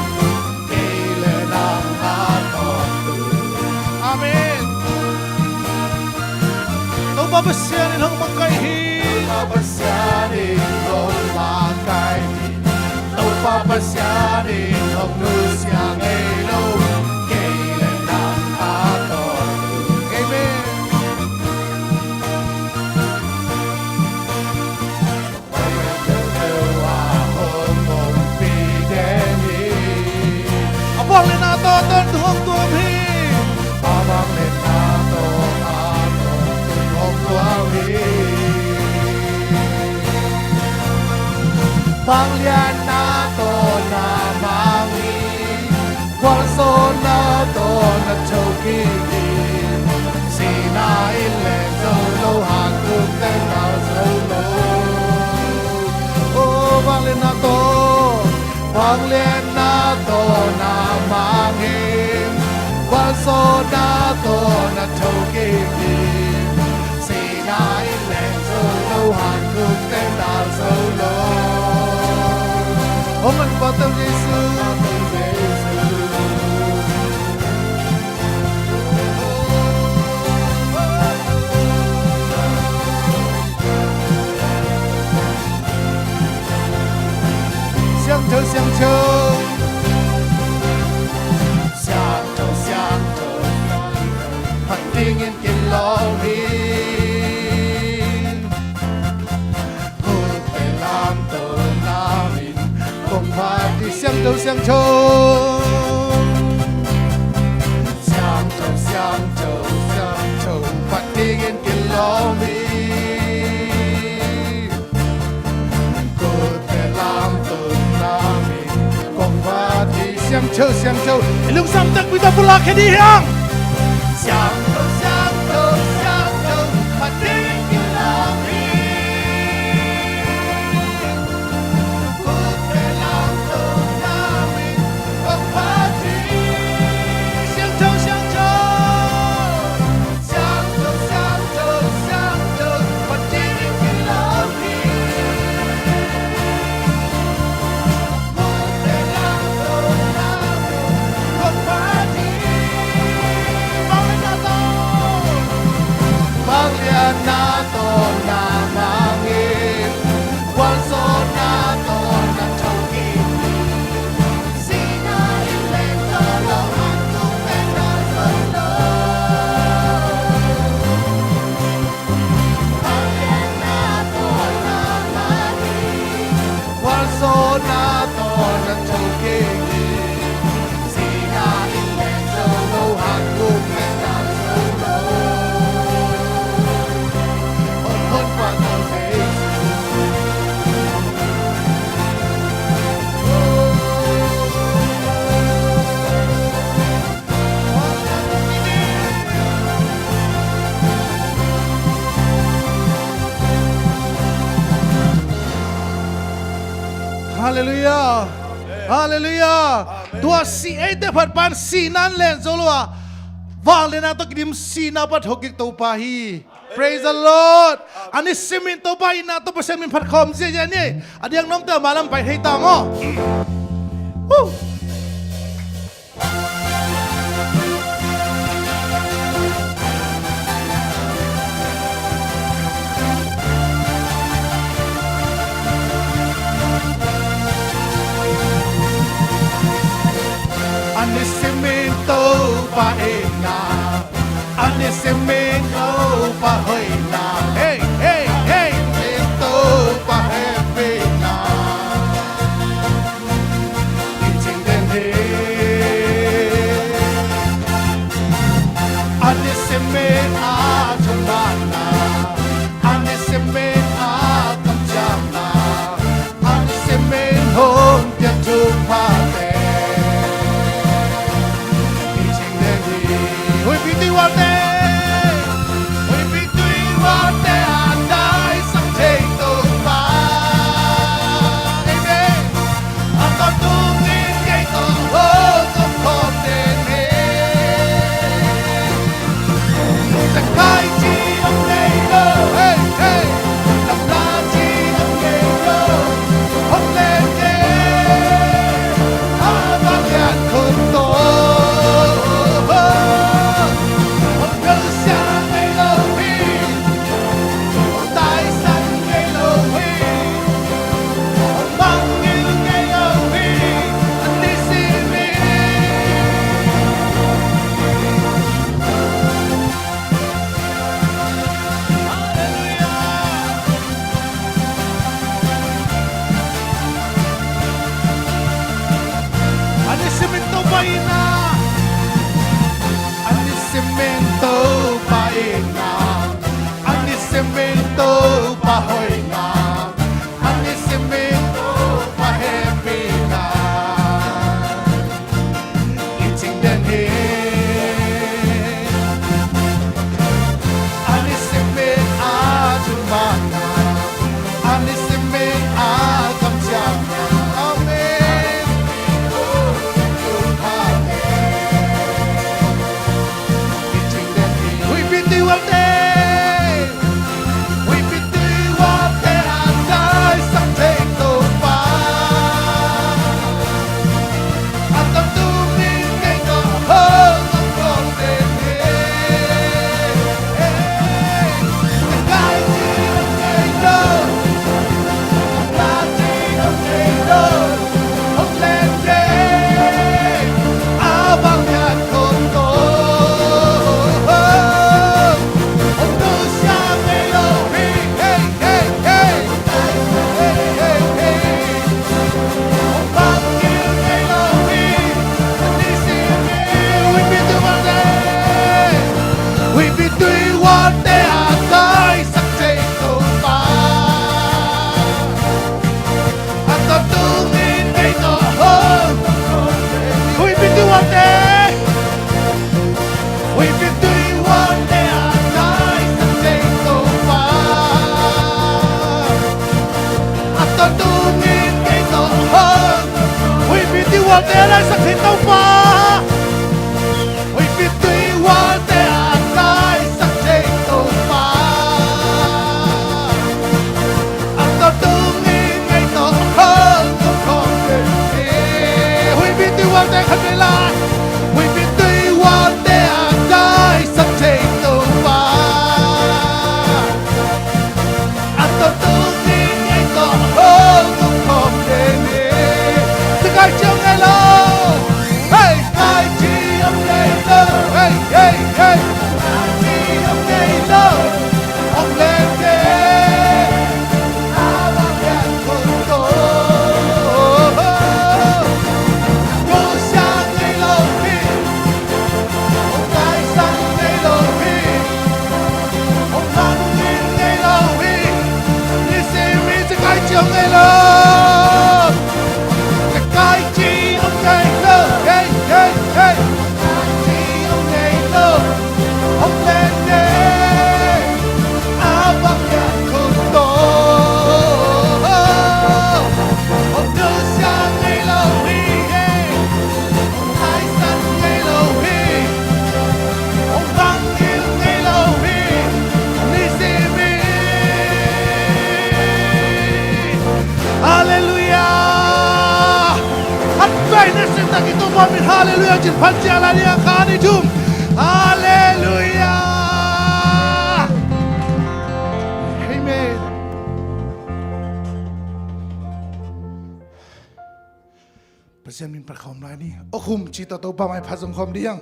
Kei le nang a tawntung. Amen. Topa Pasian in hong makaih hi. Topa Pasian in hong makaih hi. Topa Pasian in hong nusia ngei lo. Kei le nang a tawntung. Amen. A vangliatna tawh a tawntung hong tuam hi. A vangliatna tawh a tawntung hong tuam hi. Vangliatna tawh na mang hi. Gualzawhna tawh na thokik hi. Sihna in leng zo lo, hankhukte in leng zo lo. O, vangliatna tawh, vangliatna tawh na mang hi. Gualzawhna tawh na thokik hi. Sihna in leng zo lo, hankhukte in leng zo lo. Hong Honpa Topa Jesu. Siangtho, siangtho. Siangtho, siangtho, siangtho. Phat dingin kilawm hi. Gulte lamto na min kong phat hi. Siangtho, siangtho. Siangtho, siangtho, siangtho. Phat dingin kilawm hi. Gulte lamto na min kong phat hi. Siangtho, siangtho. I lungsim takpi tawh pulak khia dih hi hang. Siangtho, siangtho, siangtho. Phat dingin kilawm hi. Halleluiah. Halleluiah. Tua si eite phat pan sihna in len zo lo a, vangliatna tawh kidim sihna pan thokik Topa hi. Praise the Lord. A ni simin Topa itna tawh Pasian min phat khawm ziahziah ni. A diak nuamte a malam pai thei ta maw? Woo. A ni simin Topa itna, a ni simin Topa hoihna, hey, hey, hey, Topa hehpihna i cing den hi. A ni simin a thumanna, a ni simin a kamciamna, a ni simin hong piak thuphate i cing den hi. Huipi tui valte, huipi tui valte a daisak thei Topa. Amen. A tawntung in kei tawh hong om khawm den hi. Takai ci om nei lo, hey, hey. Lamla ci om nei lo, hong len hi. A vanglian khut tawh hong telsiam nei lo hi. Hong taisan nei lo hi. Hong mangngilh nei lo hi. A ni simin. Halleluiah. A ni simin Topa itna, a ni simin Topa itna, a ni simin Topa hoihna, a ni simin Topa hehpihna i cing den hi. A ni simin a thumanna, a ni simin a kamciamna. Amen. Huipi tui valte, huipi tui valte a daisak thei Topa. A tawntung in kei tawh hong om khawm den hi. Takai ci om nei lo, lamla ci om nei lo, hong len hi. A vanglian khut tawh Cin phat ciat lai ni a, khat, nih, thum. Halleluiah. Amen. Pasian min phat khawm lai ni. Aw khum ci tawh Topa maipha zong khawm ding.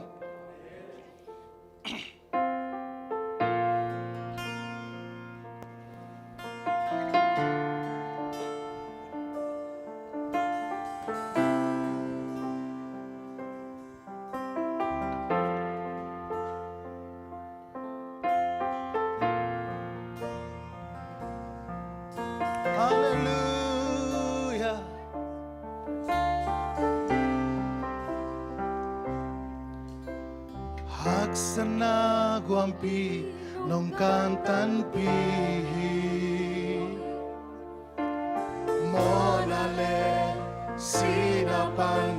Halleluiah. Haksatna guampi nong kantanpih hi. Mawhna le sihna pan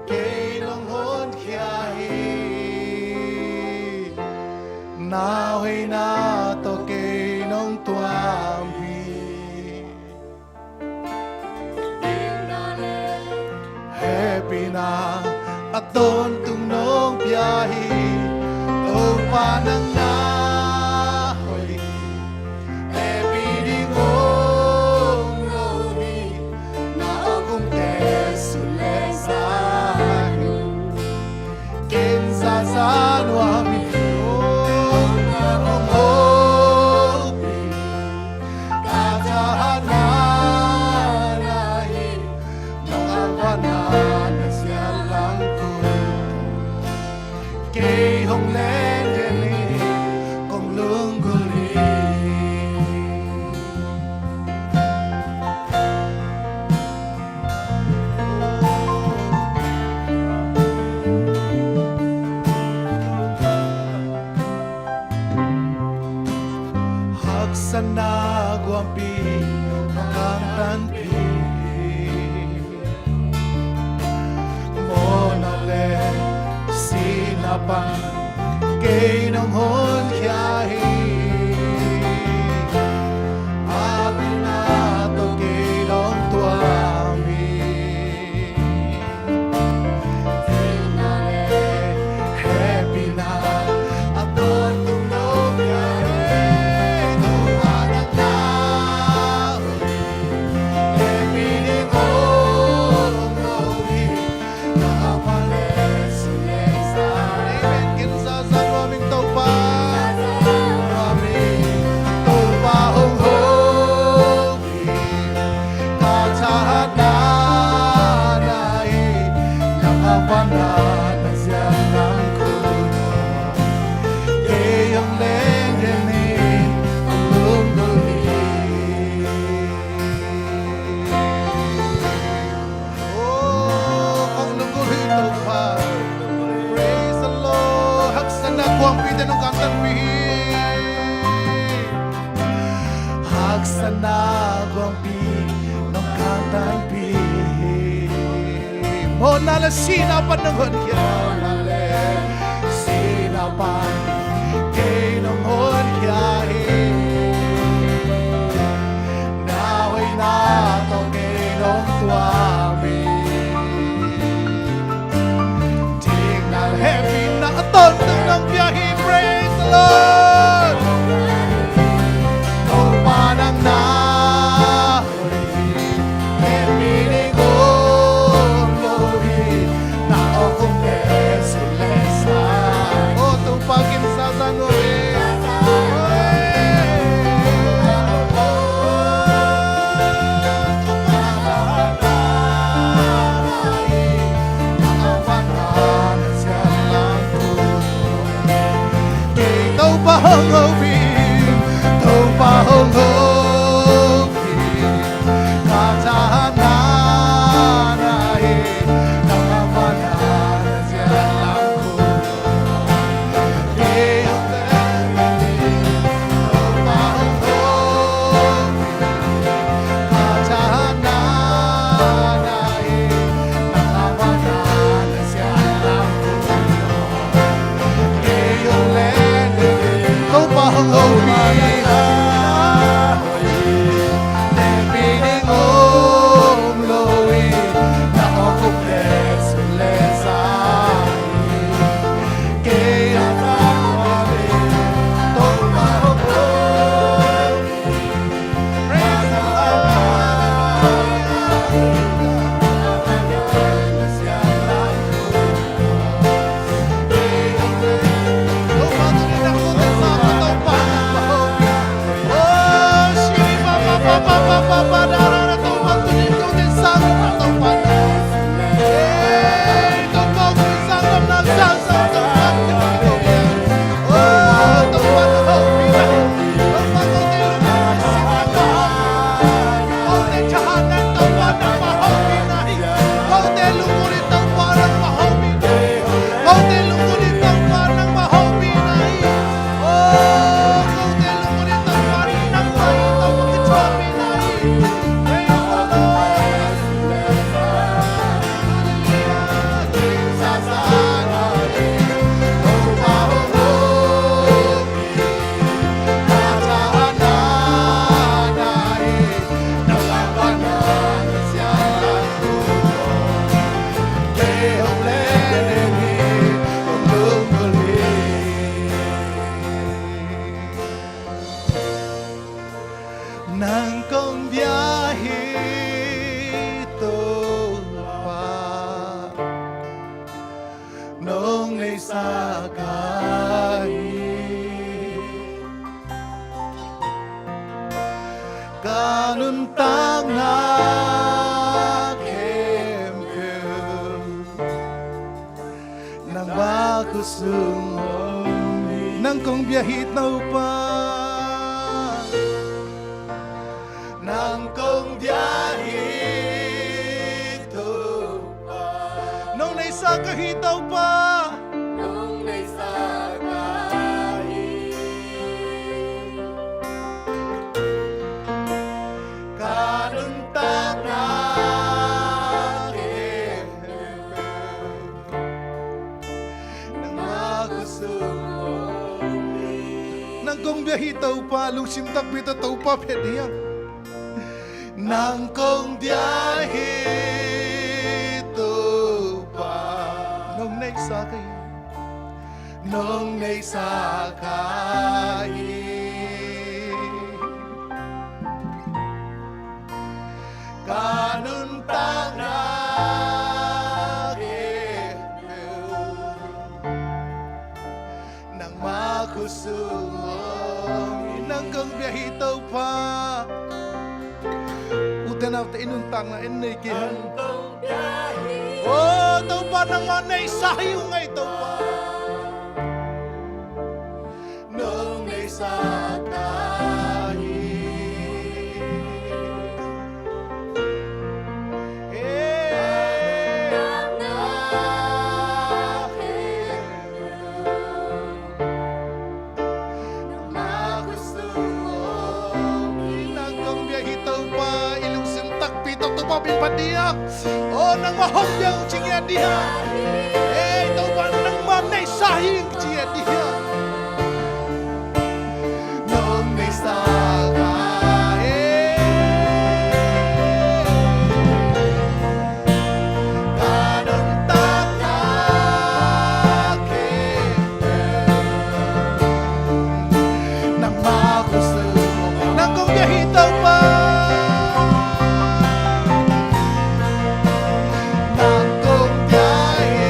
kei nong honkhia hi. Na hoihna tawh kei nong tuam hi. Hehpihna a tawntung nong pia hi. Topa nang na hoih, hehpih ding om lo hi. Na awkumte sun le zan uh ken zaza nuam hi. Hong hopih ka thahatna na hi. Nang a pana na sian lang kul. Kei hong leng den hi, kong lunggulh hi. Haksatna guampi nong kantanpih hi. Mawhna le sihna pan kei nong honkhia hi. Hehpihna tawh kei nong tuam hi. Hehpihna a tawntung nong pia hi. Topa nang na hoih, hehpih ding om lo hi. Amen. Ken zaza nuam ing Topa. Nuam ing Topa, hong hopih ka thahatna na hi. Nang a pana na sian lang kul. Kei hong leng den hi, kong lunggulh hi. Oh, kong lunggulh hi Topa. Praise the Lord. Haksatna guampite nong kantanpih hi. Haksatna guampi nong kantanpih hi. Mawhna le sihna pan nong honkhia. Mawhna le sihna pan kei nong honkhia hi. Na hoihna tawh kei nong tuam hi. Dikna le hehpihna a tawntung nong pia hi. Praise the Lord. Topa nang na hoih hi. Hehpih ding om lo hi. Na awkumte sun le zan. Oh Topa, ken zaza nuam ing. Topa hong hopih, Topa hong hopih. Ka thahatna na hi, nang a pana na sian lang kul. Kei hong leng den hi, Topa hong hopih. Ka thahatna na hi, nang a pana na sian lang kul. Kei hong leng den hi, Topa hong hopih. Hehpih ding om lo hi. Na awkumte sun le zan. Nuntakna khempeuh nangmah khutsung om hi. Nang kong bia hi Topa. Nang kong bia hi Topa. Nong neihsa ka hi Topa. Nong neihsa ka hi. Ka nuntakna khempeuh nangmah khutsung om hi. Nang kong bia hi Topa, lungsim takpi tawh Topa phat ding. Nang kong bia hi Topa. Nong neihsa ka hi. Nong neihsa ka hi. Ka nuntakna khempeuh nangmah khutsung om hi. Nang kong bia hi Topa. Ute naute, i nuntakna en nei kei hang. O Topa, nangmah neihsa hi ung ei Topa. Nong neihsa ka hi. Hey. Nang kong bia hi Topa, i lungsim takpi tawh Topa phat ding. O nangmah hong bia ung ci ngiat ding. Ei Topa, nangmah neihsa hi ung ci ngiat ding. Nong neihsa ka hi. Ka nuntakna khempeuh nangmah khutsung om hi. Nang kong bia hi Topa. Nang kong bia hi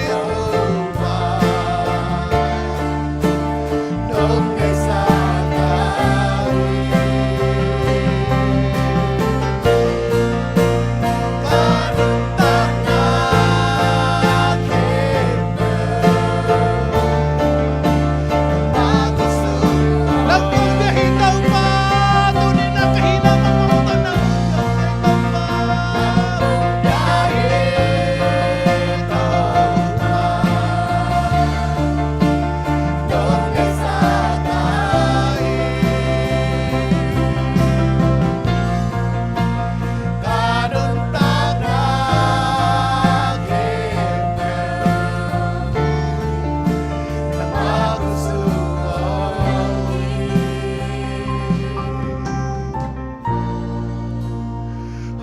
Topa. Nong neihsa ka hi. Ka nuntakna khempeuh nangmah khutsung om hi. Nang kong bia hi Topa. Tuni-in ah ka hihna mah Topa, nang kong bia hi Topa.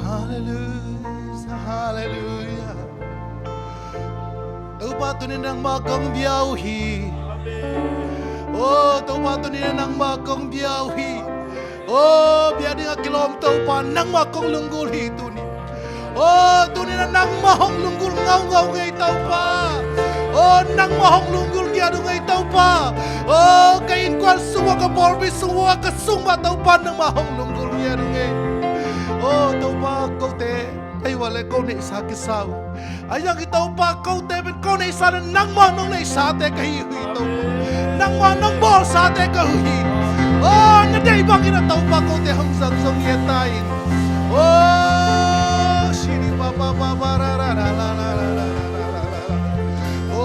Halleluijah, halleluijah. Topa, tuni-in nangmah kong bia uh hi. O Topa, tuni-in nangmah kong bia uh hi. O bia ding a kilawm Topa, nangmah kong lunggulh hi tuni. O tuni-in nangmah hong lunggulh ngaungau ung ei Topa. O nangmah hong lunggulh ngiat ung ei Topa. O ka innkuan sung ua, ka pawlpi sung ua, ka sung mah Topa, nangmah hong lunggulh ngiat ung ei. O Topa, kote ahi uh leh ko neihsa kisa uh. Ahi zongin Topa, kote pen ko neihsa leh nangmah nong neihsate ka hi uh hi Topa. Nangmah nong bawlsate ka hi uh hi. O na deih bangin ah Topa, kote hong zang zong ngiat ta in. O sini pa pa pa pa ra ra ra ra ra ra ra ra ra. O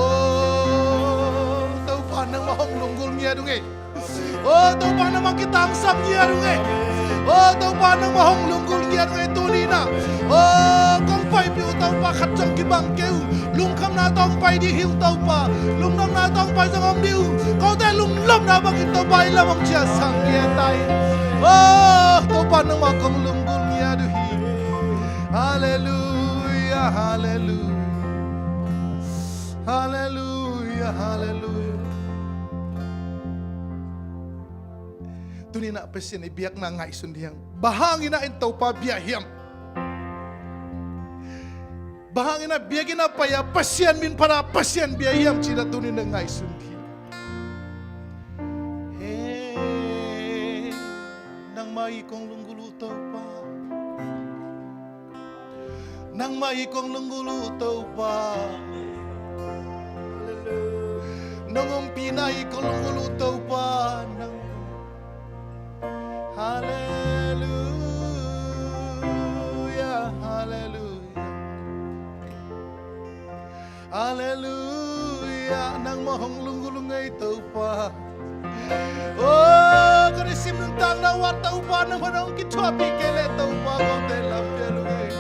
Topa, nangmah hong lunggulh ngiat ung ei. O Topa, nangmah kitangsam ngiat ung ei. O Topa, nangmah hong lunggulh ngiat ung ei tuni-in ah. O kong paipih uh Topa, khat zong kibang kei uh. Lungkhamna tawh hong pai ding hi ung Topa. Lungdamna tawh hong pai zong om ding uh. Kote lunglawmhna bangin Topa i lam hong ciahsak ngiat ta in. O Topa, nangmah kong lunggulh ngiat uh hi. Halleluijah, halleluijah. Halleluijah, halleluijah. Tuni-in ah Pasian i biakna ngaihsun ding. Bang hangin ah in Topa bia hiam? Bang hangin ah biakinn ah pai-a Pasian min phat a Pasian bia hiam cih ah tuni-in ah ngaihsun ding. He, nangmah i kong lunggulh uh Topa. Nangmah i kong lunggulh uh Topa. Nong ompihna i kong lunggulh uh Topa. Nang Halleluia, halleluia. Halleluia, nangmah hong lunggulh ung ei Topa. O, ka nisim nuntakna uah Topa nangmah hong kithuahpih kei leh Topa kong te lam pian ung ei.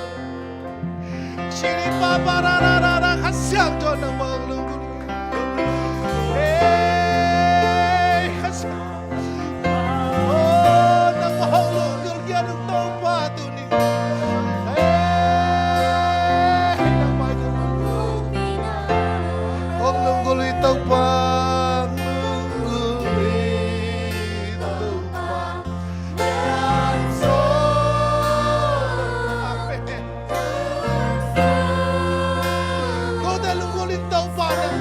Shiri pa pa ra ra ra ra, Kha Siangtho nangmah hong lunggulh ung ei. Kha Siangtho. O, nangmah hong lunggulh ngiat ung Topa tuni. Hong lunggulh i Topa, lunggulh i Topa. Amen. Kote lunggulh in Topa nang.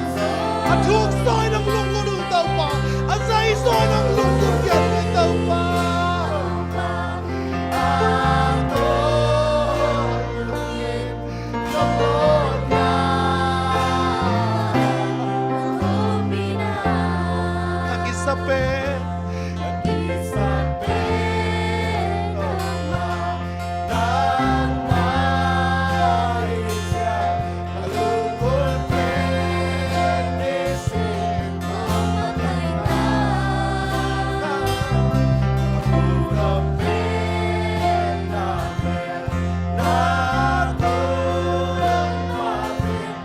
A thuk zaw in hong lunggulh ung Topa. A zai zaw in hong lunggulh ngiat ung Topa. Ka kisap pen, ka kisap pen,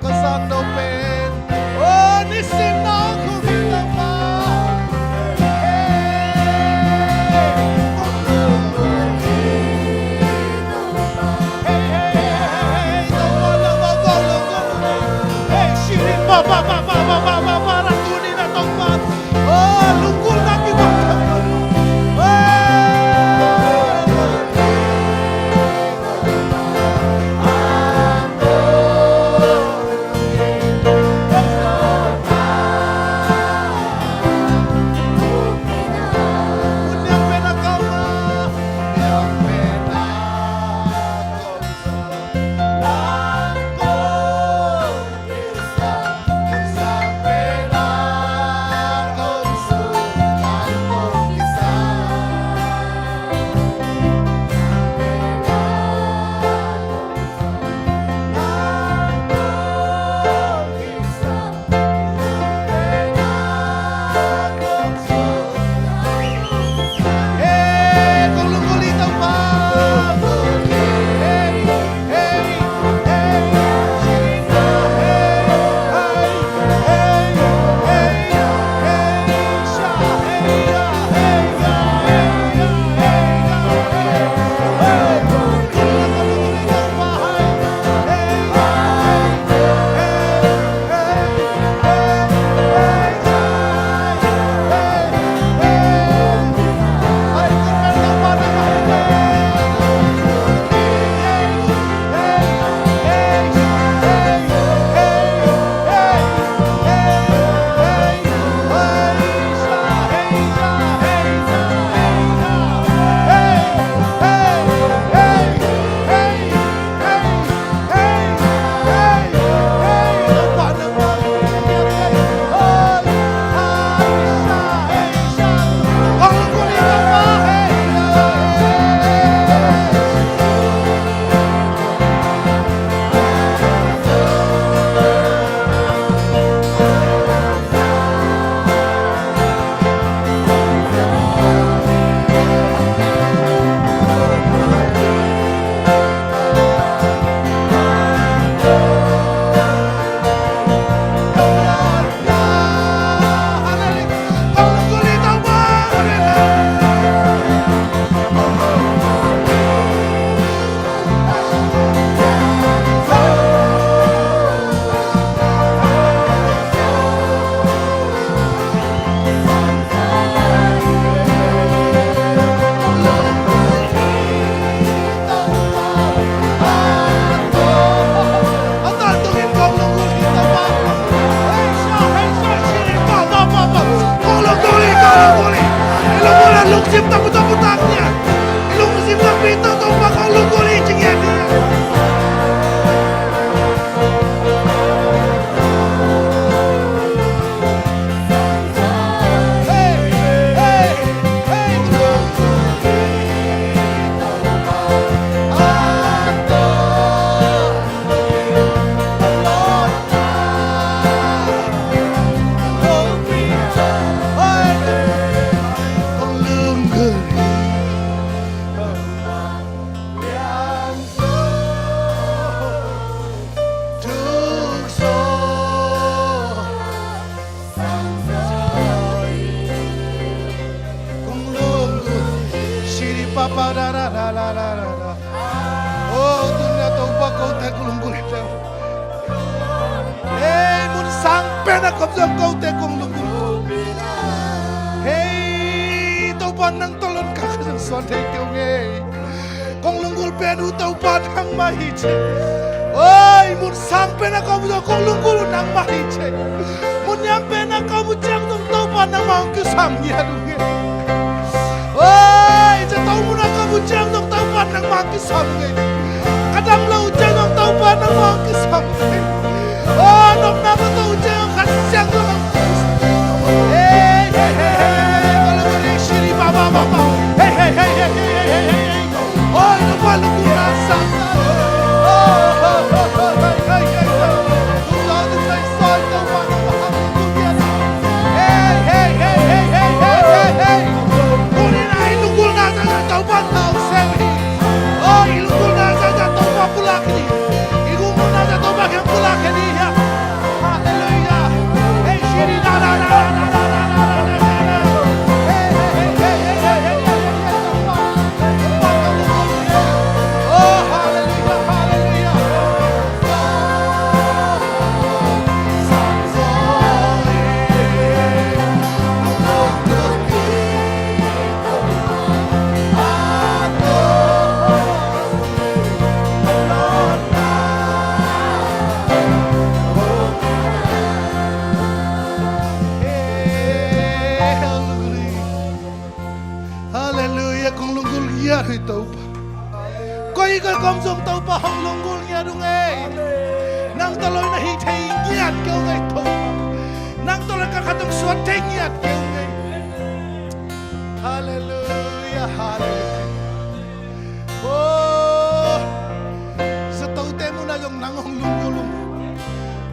ka sang no pen. O, nisim na khuk hi Topa. Hey, hey, hey, hey, hey, Topa, Topa, Topa, Topa. Hey, shiri pa pa pa pa pa pa pa pa, ra tuni na Topa. O, lunggulhna kibang. Hey. Ba da da da da da da da. Oh, tuni-in ah Topa, kote kong lunggulh hi leng. Hei, mun sang pen ah ka om zong kote kong lunggulh. Hei, Topa, nang tawh lawng ka kha zong suan thei kei ung ei. Kong lunggulh pen uh Topa nangmah hi ci. Oi, mun sang pen ah ka om uh zong kong lunggulh uh nangmah hi ci. Mun niam pen ah ka om uh ciang zong Topa nangmah hong kisam ngiat ung ei. Oi, ciangto mun ah ka om uh ciang zong Topa nangmah hong kisam ung ei. Ka dam lo uh ciang zong Topa nangmah hong kisam ung ei. Oh, nopna ka to uh ciang zong Kha Siangtho hong kisam. Hei, hei, hei, hei, hei, hei, hei, hei, hei, hei, hei, hei, hei, hei, hei, hei, hei, hei, hei. Oi, Topa, lunggulhna sang. Oh, oh, oh, oh, hei, hei, hei, hei. Tung lo, tung lo, soi, Topa, Topa, hallelujah. Hei, hei, hei. Tuni-in ah i lunggulhna sang Topa na hong sem hi. Oh, i lunggulhna sang Topa pulak hi. I lunggulhna sang Topa kiang pulak hi. Hallelujah. Hey, shiri da da da da da da da da da da. Hey, hey, hey. Oh, hallelujah, hallelujah. Hallelujah, kong lunggulh ngiat uh hi Topa. Koi ka om zong Topa hong lunggulh ngiat ung ei. Nang tawh lawng na hi thei ngiat kei ung ei Topa. Nang tawh lawng ka khat hong suan thei ngiat kei ung ei. Hallelujah, hallelujah. Oh, zato te mun ah zong nang hong lunggulh ung.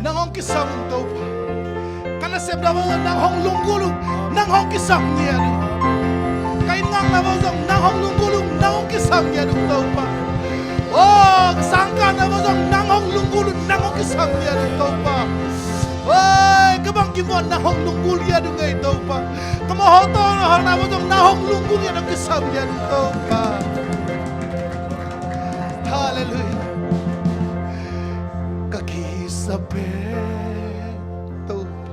Nang hong kisam ung Topa. Ka nasepna ah zong nang hong lunggulh ung, nang hong kisam ngiat ung. Ka inn ngakna ah zong nang hong lunggulh ung, nang hong kisam ngiat ung Topa. Oh, ka sangkahna ah zong nang hong lunggulh ung, nang hong kisam ngiat ung Topa. Oi, ka bangkim ah nang hong lunggulh ngiat ung ei Topa. Ka mawhawlna ah zong nang hong lunggulh ngiat ung, kisam ngiat ung Topa. Hallelujah. Ka kisa pen Topa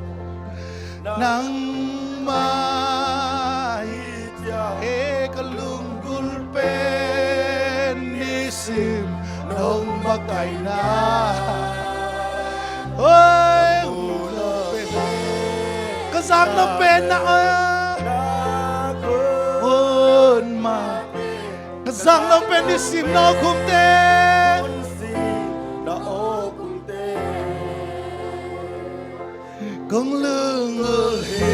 nangmah hi, e ka lunggulh pen nisim nong makaihna. Oi, ka zakna pen na, oi, hun mah. Ka zakna pen nisim na awk hun te. Kong lunggulh hi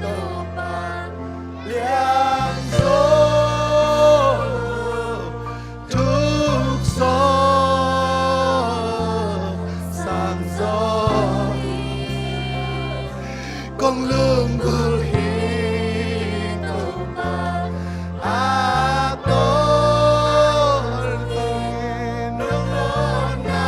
Topa Lian Zo, Thuk Zo, Sang Zo. Kong lunggulh hi Topa a tawltung in nong nawnna.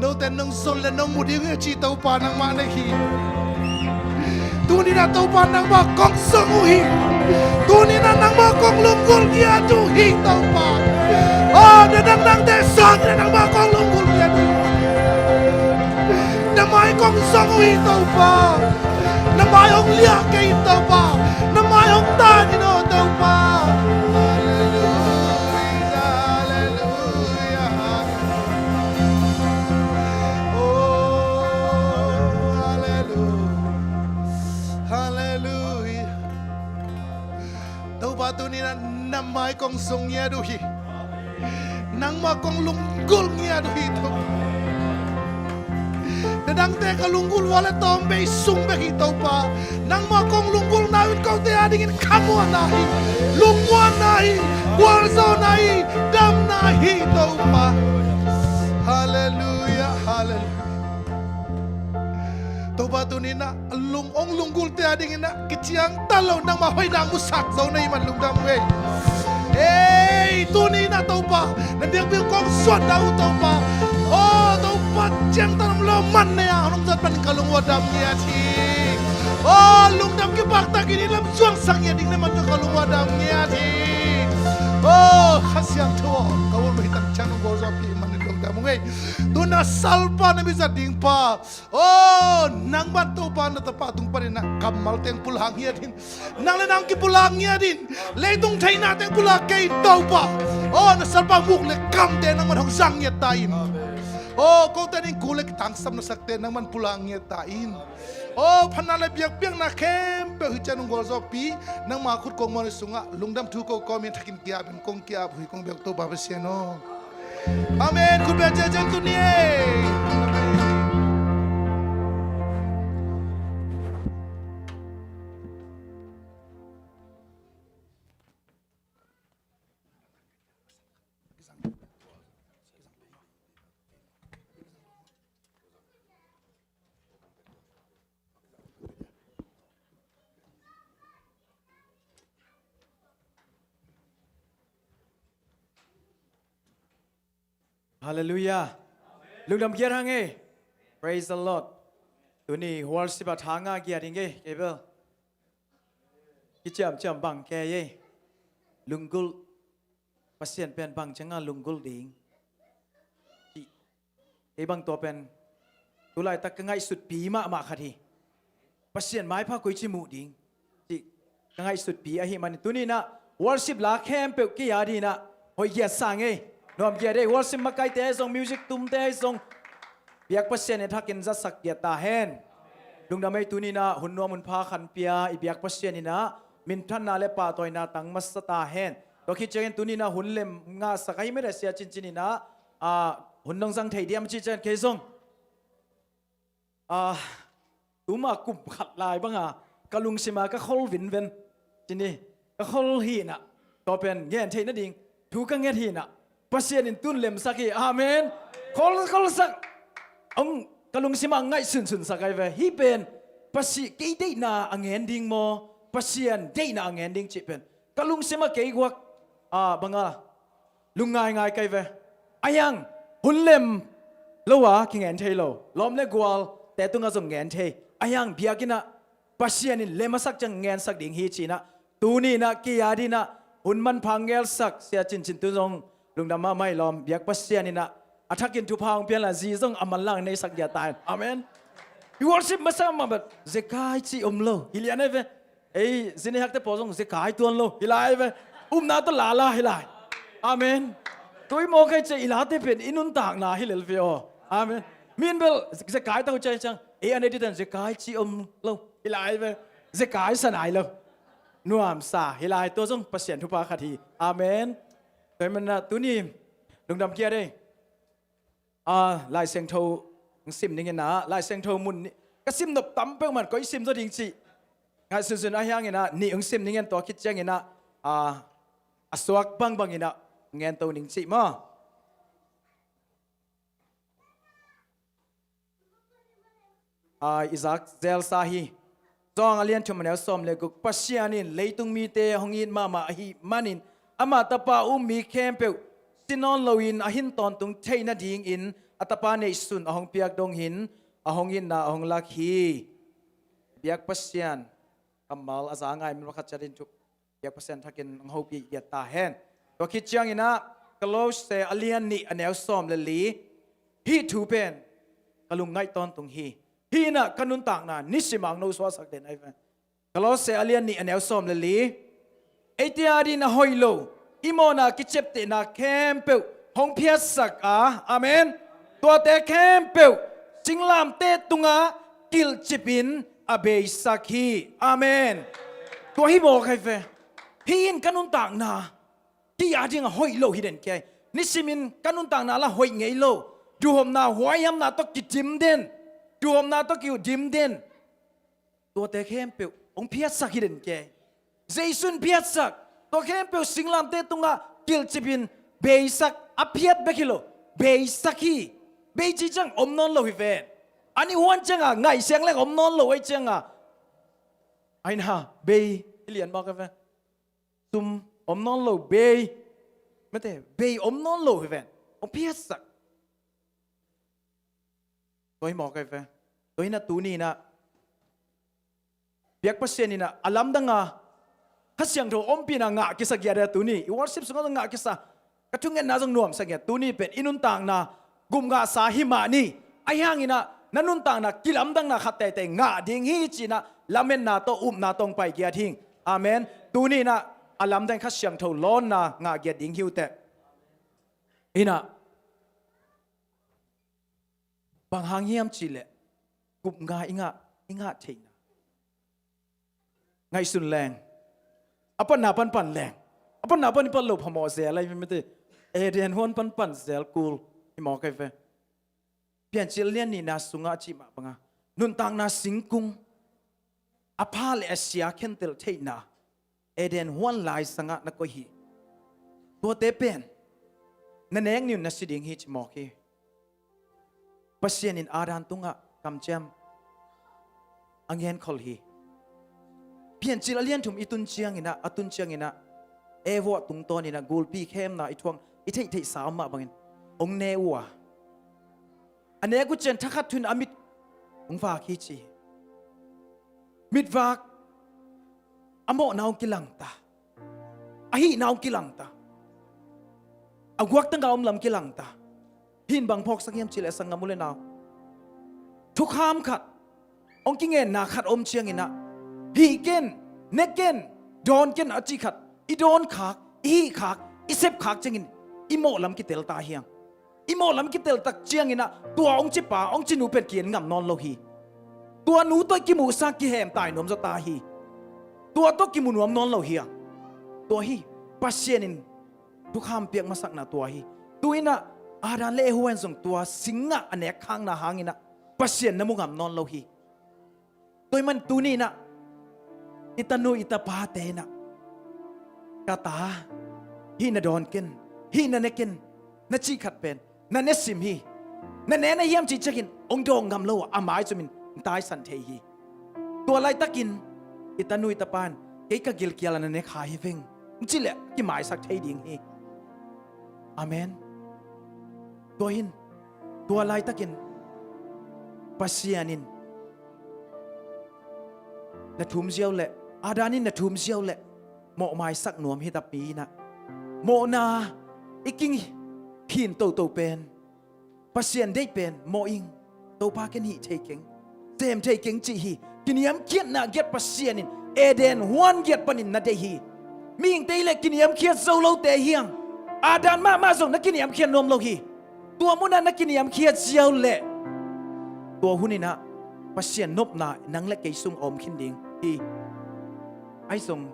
Note nong zon le nong mu ding hi a ci Topa nangmah na hi. Tuni-in ah Topa nangmah kong zong uh hi. Tuni-in ah nangmah kong lunggulh ngiat uh hi Topa. Oh, na dang nangte sang na nangmah kong lunggulh ngiat uh hi. Na mai kong zong uh hi Topa. Na mai hong liah kei in Topa. Na mai hong tan in aw Topa. Hallelujah, hallelujah. Oh, hallelujah. Hallelujah. Topa tuni-in ah na mai kong zong ngiat uh hi. Nangmah kong lunggulh ngiat uh hi Topa. Na dangte ka lunggulh uh a le tawm bei sung bek hi Topa. Nangmah kong lunggulhna uh in kote adingin khamuanna hi, lungmuanna hi, gualzawhna hi, damna hi Topa. Hallelujah, hallelujah. Topa tuni-in ah a lung, hong lunggulhte adingin ah kiciangtan lo nangmah hoihna musak zo na hih man lungdam uh ei. Ei, tuni-in ah Topa na biakpiak kong suanna uh Topa. Oh Topa, Ciangtan om lo man nei a hong zat panin ka lung uh a dam ngiat hi. Oh, lungdam kipaktak in i lam zuangsak ngiat ding nei man tawh ka lung uh a dam ngiat hi. Oh, Kha Siangtho aw, ka un mah hi tang ciang nong gualzawhpih manin lungdam ung ei. Tu-in a Salpa na mi zat ding pa, oh, nangman Topa na tapa tung panin a kammal teng pulak ngiat in, nang le nang kipulak ngiat in, leitung theihna teng pulak kei Topa. Oh, na Salpa muk le kamte nangman hong zang ngiat ta in. Oh, kote ning kul le kitangsam na sakte nangman pulak ngiat ta in. Oh, phatna le biakpiakna khempeuh hih ciang nong gualzawhpih, nangma khut kong muan sungah lungdam thu ko kawmin thakin ki-ap in kong ki-ap uh hi kong biak Topa Pasian aw. Amen. Khut beng ciatciat tuni ei. Halleluiah. Lungdam kiat hang ei. Praise the Lord. Tuni worship a tha nga kiat hing ei, kei bel kiciamciam bang kei ei. Lunggulh. Pasian pen bang cianga lunggulh ding. Kei, kei bang tua pen tu laitak ka ngaihsutpi mahmah khat hi. Pasian maipha koici muh ding cih ka ngaihsutpi ahih manin tuni-in ah worship la khempeuh kei adingin ah hoih kiat sa ing ei. Nuam kiat ei, worship makaite ahi zong, music tumte ahi zong, biak Pasian in thakin zatsak kiat ta hen. Lungdam ei, tuni-in ah hun nuam hun pha khanpia i biak Pasian in ah minthanna le pahtawina tang masa ta hen. Tua khit ciangin tuni-in ah hun lem ngahsak ahih manin sia cincin in ah, ah, hun dong zang thei diam a cih ciang kei zong, ah, tuma kum khat lai banga ka lungsima ka khol vinven. Cini, ka khol hi-in ah tua pen ngen theih nading thu ka nget hi-in ah Pasian in tun lemsak hi. Amen. Khol, kholsak. Ong ka lungsima ngaihsunsunsak ahi ve. Hih pen Pasian kei deihna a ngen ding maw, Pasian deihna a ngen ding cih pen ka lungsima kei guak, ah, banga lungngaingai kei ve. Ahi hang hun lem lo a kingen thei lo, lawm le gualte tungah zong ngen thei. Ahi hang biakinn ah Pasian in lem a sak ciang ngensak ding hi ci-in ah tuni-in ah kei adingin ah hun manpha ngelsak sia cincin tu zong lungdam mahmah hi lawm. Biak Pasian in ah a thakin thupha hong pia inla zi zong a manlang neisak dia ta hen. Amen. I worship masa mahmah, zekai cih om lo hi lian ahi ve. Ei, zi nei hakte pawl zong zekai tuan lo hi lai ve. Upna tawh lala hi lai. Amen. Tua i mawk ahi ciang i late pen i nuntakna hi lel ve aw. Amen. Mi in bel zekai tawh ciang ciang, ei, a nei dingte in zekai cih om lo hi lai ve. Zekai sa nai lo. Nuamsa hi lai, tua zong Pasian thupha khat hi. Amen. Tua ahih manin ah tuni lungdam kiat ei. Ah, Lai Siangtho hong sim ning in ah, Lai Siangtho mun nih ka sim nop tam peuhmah, koi sim zaw ding cih ngaihsunsun, ahi hangin ah nih hong sim ning in, tua khit ciangin ah, ah, a suak bangbang in ah ngen to ning cih maw. Ah, i zak zelsa hi. John a lian thum a neu sawm le guk, Pasian in leitung mite hong it mahmah ahih manin amah Tapa a um mi khempeuh si nawn loin a hin tawntung theih nadingin a Tapa neihsun a hong piak dong hin a hong itna a hong lak hi. Biak Pasian kammal a za ngai mi pakhat ciatin thu biak Pasian thakin hong hopih kiat ta hen. Tua khit ciangin ah Kolose a lian nih a neu sawm le li, hih thu pen ka lungngaih tawntung hi. Hih in ah ka nuntakna nisim a hong nosuahsak den ahi ve. Kolose a lian nih a neu sawm le li. Eite adingin a hoih lo, i mawhna kiciaptehna khempeuh hong phiatsak a, amen, tuate khempeuh singlamteh tungah kilhcipin a beisak hi. Amen. Tua hi mawk ahi ve. Hih in ka nuntakna kei adingin a hoih lo hi den kei. Nisimin ka nuntakna lah hoih ngei lo. Duhhopna, huaihamna tawh kidim den. Duhhopna tawh kidim den. Tuate khempeuh hong phiatsak hi den kei. Jesu in phiatsak. Tua khempeuh singlamteh tungah kilhcipin beisak, a phiat bek hi lo, beisak hi. Bei ci ciang om nawn lo hi ven. A nih huan cianga ngaihsiang leng om nawn lo ahi cianga, aina bei hi lian mawk ahi ve. Sum om nawn lo, bei, mate, bei om nawn lo hi ven. Hong phiatsak. Tua hi mawk ai ve. Tua hi na tuni na biak Pasian in a, a lamdang a Kha Siangtho ompihna ngah kisa giat a tuni i worship sungah ngah kisa, ka thungetna zong nuamsa giat. Tuni pen i nuntakna gum ngahsa hi mah ni. Ahi hangin a, na nuntakna kilamdanna khat teitei ngah ding hi ci-in a, lametna tawh upna tawh pai giat hing. Amen. Tuni in a, a lamdang Kha Siangtho lawnna ngah giat ding hi uh teh. Hi na, bang hang hiam cih leh gum nga i ngah, i ngah theihna ngaihsun leng, a panna panpan leng, a panna pan i pan lo phamawh zel lai mite. Eden huan panpan zel kul hi mawk ai ve. Piancil lian nihna sungah a cih mah banga, nuntakna singkung a pha le a sia khentel theihna Eden huan laisangah na koih hi. Tuate pen na nek ni un na si ding hi ci mawk hi. Pasian in Adam tungah kamciam a ngenkhol hi. Piancil a lian thum i tun ciangin a, a tun ciangin a, Eva tungtawn in a gulpi khemna i thuak, i theihtheihsa om mah bangin hong ne uh a, a nek uh ciang thakhat thu in a mit hong vak hi ci hi. Mitvak, a mawhna hong kilangta, a hihna hong kilangta, a guaktang a om lam kilangta. Hih in bang phawksak hiam cih leh, sanggam u le nau, thukham khat, hong kingenna khat om ciangin a, hih ken, ne ken, dawn ken a cih khat i dawn khak, i hih khak, i sep khak ciangin i mawh lam kitel ta hiang. I mawh lam kitel tak ciangin a, tua hong cipa, hong cinu pen ki-en ngam nawn lo hi. Tua nu tawh i kimuhsa kihem tai nuam zaw ta hi. Tua tawh kimu nuam nawn lo hi a. Tua hi, Pasian in thukham piak masakna tua hi. Tu-in a, Adam le Eva in zong tua singah a nek khakna hangin a, Pasian na mu ngam nawn lo hi. Tua ahih man tuni in a, i tanu i tapate in a, ka ta, hih na dawn ken, hih na ne ken, na cih khat pen na ne sim hi. Na ne na hiam cih ciangin hong dawng ngam lo a, a mai cumin taisan thei hi. Tua laitakin i tanu i tapa in, kei ka gilkial a na ne kha hi veng, hong cih leh kimaisak thei ding hi. Amen. Tua hi in, tua laitakin Pasian in na thum ziau leh, Adam in na thum ziau leh, mawh maisak nuam hi tapi in a, mawhna i kingphin toto pen, Pasian deih pen mawh ing, Topa ken hih thei keng, sem thei keng cih hi. Kiniamkhiatna giat Pasian in Eden huan giat panin na deih hi. Mihingte hi leh kiniamkhiat zo lote hi hang. Adam mahmah zong na kiniamkhiat nuam lo hi. Tua munah na kiniamkhiat ziau leh, tua hun in a Pasian nopna nang le kei sung a om khin ding hi. Ahi zong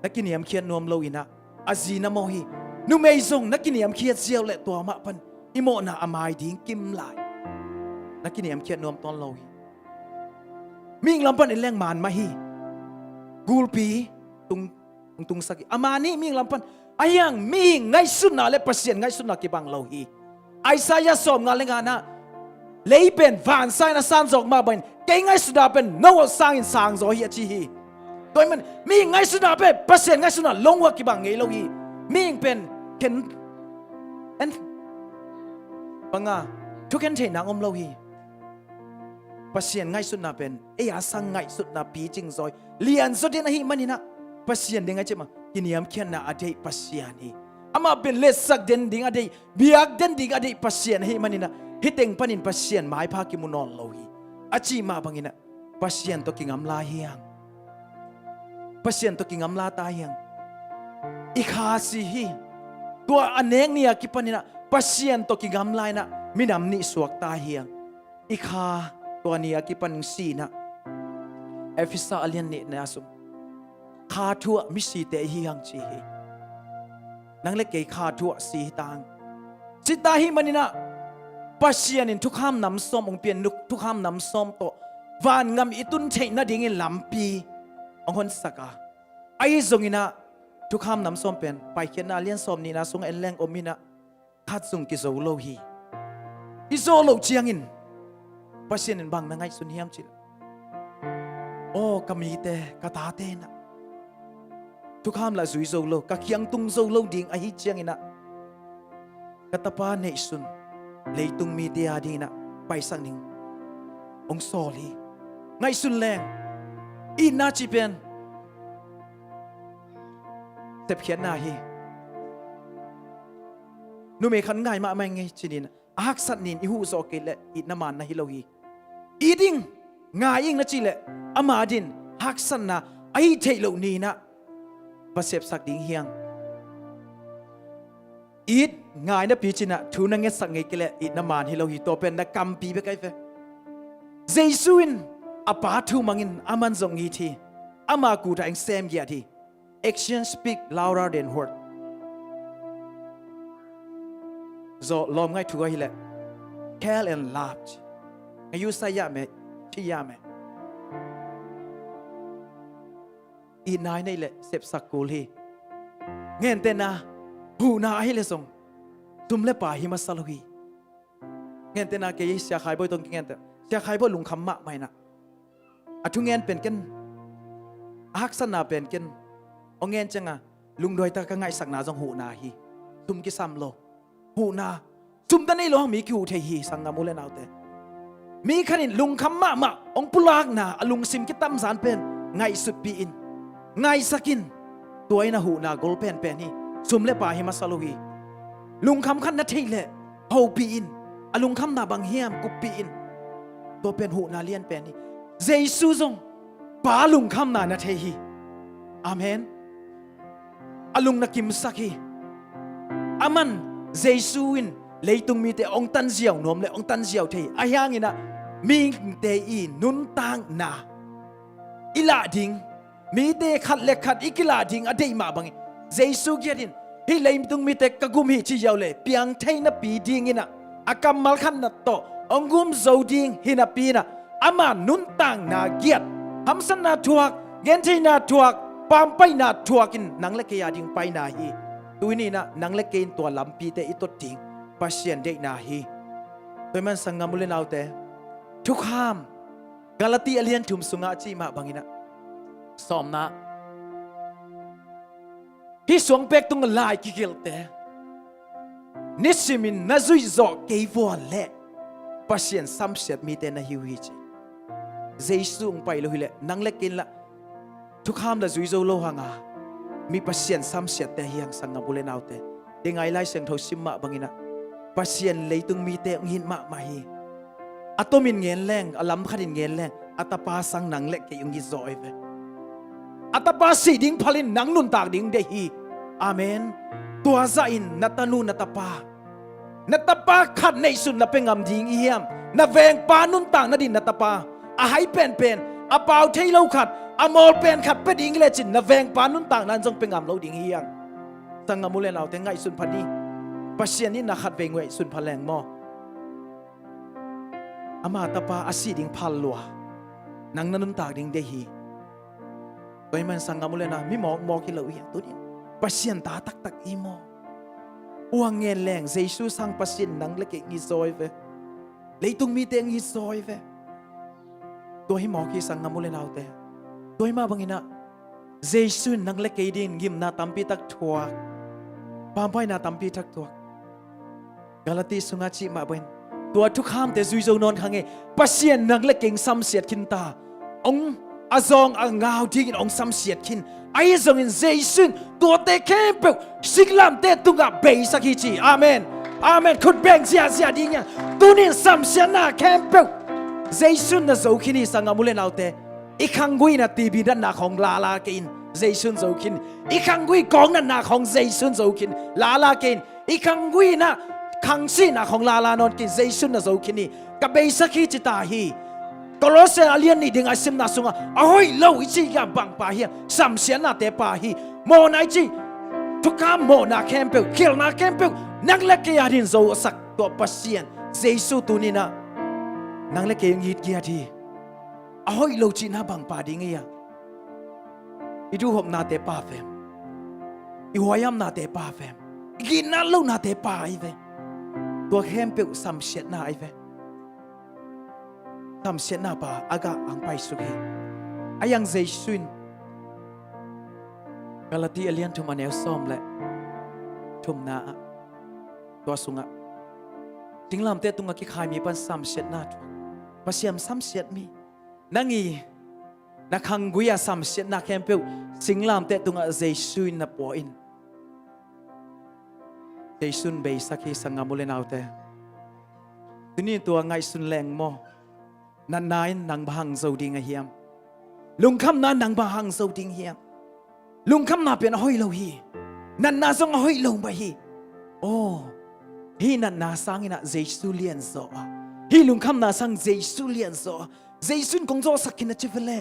na kiniamkhiat nuam lo in a, a zi na mawh hi. Numei zong na kiniamkhiat ziau leh tua mah pan i mawhna a mai ding kim lai. Na kiniamkhiat nuam tawn lo hi. Mihing lam pan en leng man mah hi. Gulpi tung, tung, tungsak hi. Ama nih mihing lam pan, ahi hang mihing ngaihsutna le Pasian ngaihsutna kibang lo hi. Isaiah sawmnga le nga na, lei pen vansang in a sang zawk mah bangin kei ngaihsutna pen no sangin sang zaw hi a ci hi. Tua ahih man mihing ngaihsutna pen Pasian ngaihsutna long uh a kibang ngei lo hi. Mihing pen khen, en, banga, thukhen theihna om lo hi. Pasian ngaihsutna pen ei a sang ngaihsutna picing zaw hi. Lianzaw den ahih manin a, Pasian ding a cih mah, kiniamkhiatna a deih Pasian hi. Amah pen letsak den ding a deih, biak den ding a deih Pasian ahih manin a, hih teng panin Pasian maipha kimu nawn lo hi. A cih mah bangin a, Pasian tawh kingamla hi hang. Pasian tawh kingamla ta hi hang. I kha si hi. Tua a nek ni a kipan in a, Pasian tawh kingamla in a, minam nih suak ta hi hang. I kha tua ni a kipan si in a, Efesa a lian nihna sung, kha thu ah misite i hi hang ci hi. Nang le kei kha thu ah si hi ta hang. Si ta ahih manin a, Pasian in thukham nam sawm hong pia in, thukham nam sawm tawh vangam i tun theih nadingin lampi hong honsak a. Ahi zongin a, thukham nam sawm pen Paikhiatna a lian sawm nihna sungah en leng om in a, khat zong kizo lo hi. I zo loh ciangin Pasian in bang na ngaihsun hiam cih leh, aw, ka mite, ka tate in a, thukham lah zui zo lo, ka kiang tung zo lo ding ahih ciangin a, ka tapa neihsun leitung mite a dingin a paisak ning. hong sawl hi. Ngaihsun leng, itna cih pen sepkhiatna hi. Numei khat ngai mahmah ing ei, ci-in a haksat ni-in i huh zawh kei leh itna maan na hi lo hi. It ing, ngai ing na cih leh ama adingin haksatna a hih theih loh ni-in ah va sepsak ding hi hang. It, ngai napi ci-in ah thu na ngetsak ngei kei leh itna maan hi lo hi. Tua pen na kampi bek ahi ve. Jesu in a Pa thu mangin aman zong it hi. Ama kut ah hong sem giat hi. Action speak louder than word. Zaw lawm ngaih thu ahi leh, care and love. Ngaih uh sa yam e, thi yam e. Itna i neih leh sepsak kul hi. Gentehna, huhna ahi leh zong sum le pai hi masa lo hi. Gentehna, kei Sia Khai Bawi tawh kong kigente. Sia Khai Bawi lungkham mahmah in ah, a thungen pen ken, a haksatna pen ken hong gen ciangin lungduai tak a ka ngaihsakna zong huhna hi. Sum kisam lo. Huhna. Sum tawh nei lo hang mi kihuh thei hi, sanggam u le naute. Mi khat in lungkham mahmah hong pulakna, a lungsim kitamzan pen ngaihsutpih in, ngaihsak in. Tua in a huhna gol penpen hi. Sum le pai hi masa lo hi. Lungkham khat na theih leh hopih in. A lungkhamna bang hiam kuppih in. Tua pen huhna lianpen hi. Jesu zong Pa lungkhamna na thei hi. Amen. A lung na kimsak hi. Aman Jesu in leitung mite hong tanziau nuam le hong tanziau thei. Ahi hangin ah mihingte i nuntakna i lah ding, mite khat le khat i kilah ding a deih mah bangin Jesu giat in, hih leitung mite ka gum hi ci ziau le piang thei napi dingin ah, a kammal khat na tawh hong gum zo ding hi napi in ah, ama nuntakna giat, hamsatna thuak, gentheihna thuak, pampaihna thuak in nang le kei a ding paina hi. Tuni in ah nang le kei in tua lampite i tot ding Pasian deihna hi. Tua ahih man sanggam u le naute, thukham, Galati a lian thum sungah a cih mah bangin ah, sawmna, hih suangpek tungah lai kigelhte nisimin na zuih zawh kei vua leh Pasian samsiat mite na hi uh hi, ci. Jesu hong pai lo hi leh nang le kei in lah thukham lah zui zo lo hang a, mi Pasian samsiatte hi hang, sanggam u le naute. Ding a i Lai Siangtho sim mah bangin ah, Pasian leitung mite hong it mahmah hi. A tomin ngen leng, a lam khatin ngen leng, a Tapa sang nang le kei hong it zaw ahi ve. A Tapa sih ding phalin nang nuntak ding deih hi. Amen. Tua zahin na tanu, na tapa, na tapa khat neihsun na pia ngam ding i hiam? Na vengpa nuntak nading na tapa, a hai penpen, a pau thei lo khat, a mawl pen khat pia ding i lecin na vengpa nuntakna in zong pia ngam lo ding hi hang. Sanggam u le naute, ngaihsun pha ni. Pasian in na khatvei ngaihsun pha leng maw, ama Tapa a sih ding phal lua, nang na nuntak ding deih hi. Tua ahih man sanggam u le nau, mi mawkmawk hi lo hi hang, tuni in Pasian ta taktak i maw. Uang ngen leng Jesu sang Pasian nang le kei hong it zaw ahi ve. Leitung mite hong it zaw ahi ve. Tua hi mawk hi, sanggam u le naute. Tua ahih mah bangin ah Jesu in nang le kei dingin gimna tampi tak thuak, pampaihna tampi tak thuak. Galati sungah cih mah bangin, tua thukhamte zui zo nawn kha ing ei. Pasian nang le kei hong samsiat khin ta. Hong, a zawng a ngau dingin hong samsiat khin. Ahi zongin Jesu in tuate khempeuh singlamteh tungah beisak hi, ci. Amen. Amen. Khut beng ziahziah ding hi hang. Tuni in samsiatna khempeuh Jesu in na zo khin hi, sanggam u le naute. I khanggui in ah T V natna khawng lala kei in, Jesu in zo khin. I khanggui kawng natna khawng Jesu in zo khin, lala kei in. I khanggui in ah khang sihna khawng lala nawn kei in, Jesu in na zo khin hi. Ka beisak hi, ci ta hi. Kolose a lian nih ding a i simna sungah a hoih lo i cih hiam, bang pa hiam? Samsiatnate pa hi. Mawhna i cih, thukham mawhna khempeuh, khialhna khempeuh nang le kei a dingin zo a sak tua Pasian Jesu tuni in ah nang le kei hong it giat hi. A hoih lo cihna bang pa ding hiam? I duhhopnate pa vem? I huaihamnate pa vem? I ginat lohnate pa ahi ve. Tua khempeuh samsiatna ahi ve. Samsiatna pa a gah hong paisuk hi. Ahi hang Jesu in Galati a lian thum a neu sawm le thumna ah, tua sungah, singlamteh tungah kikhai mi pan samsiatna thuak, Pasian samsiat mi. Nang i na khanggui-a samsiatna khempeuh singlamteh tungah Jesu in na pua in. Jesu in beisak hi, sanggam u le naute. Tuni tua ngaihsun leng maw? Natna in nang bang hang zo ding a hiam? Lungkhamna nang bang hang zo ding hiam? Lungkhamna pen a hoih lo hi. Natna zong a hoih lo mah hi. Aw, hih natna sangin ah Jesu lianzaw a, hih lungkhamna sang Jesu lianzaw a, Jesu in kong zawhsak khin a ci ve leh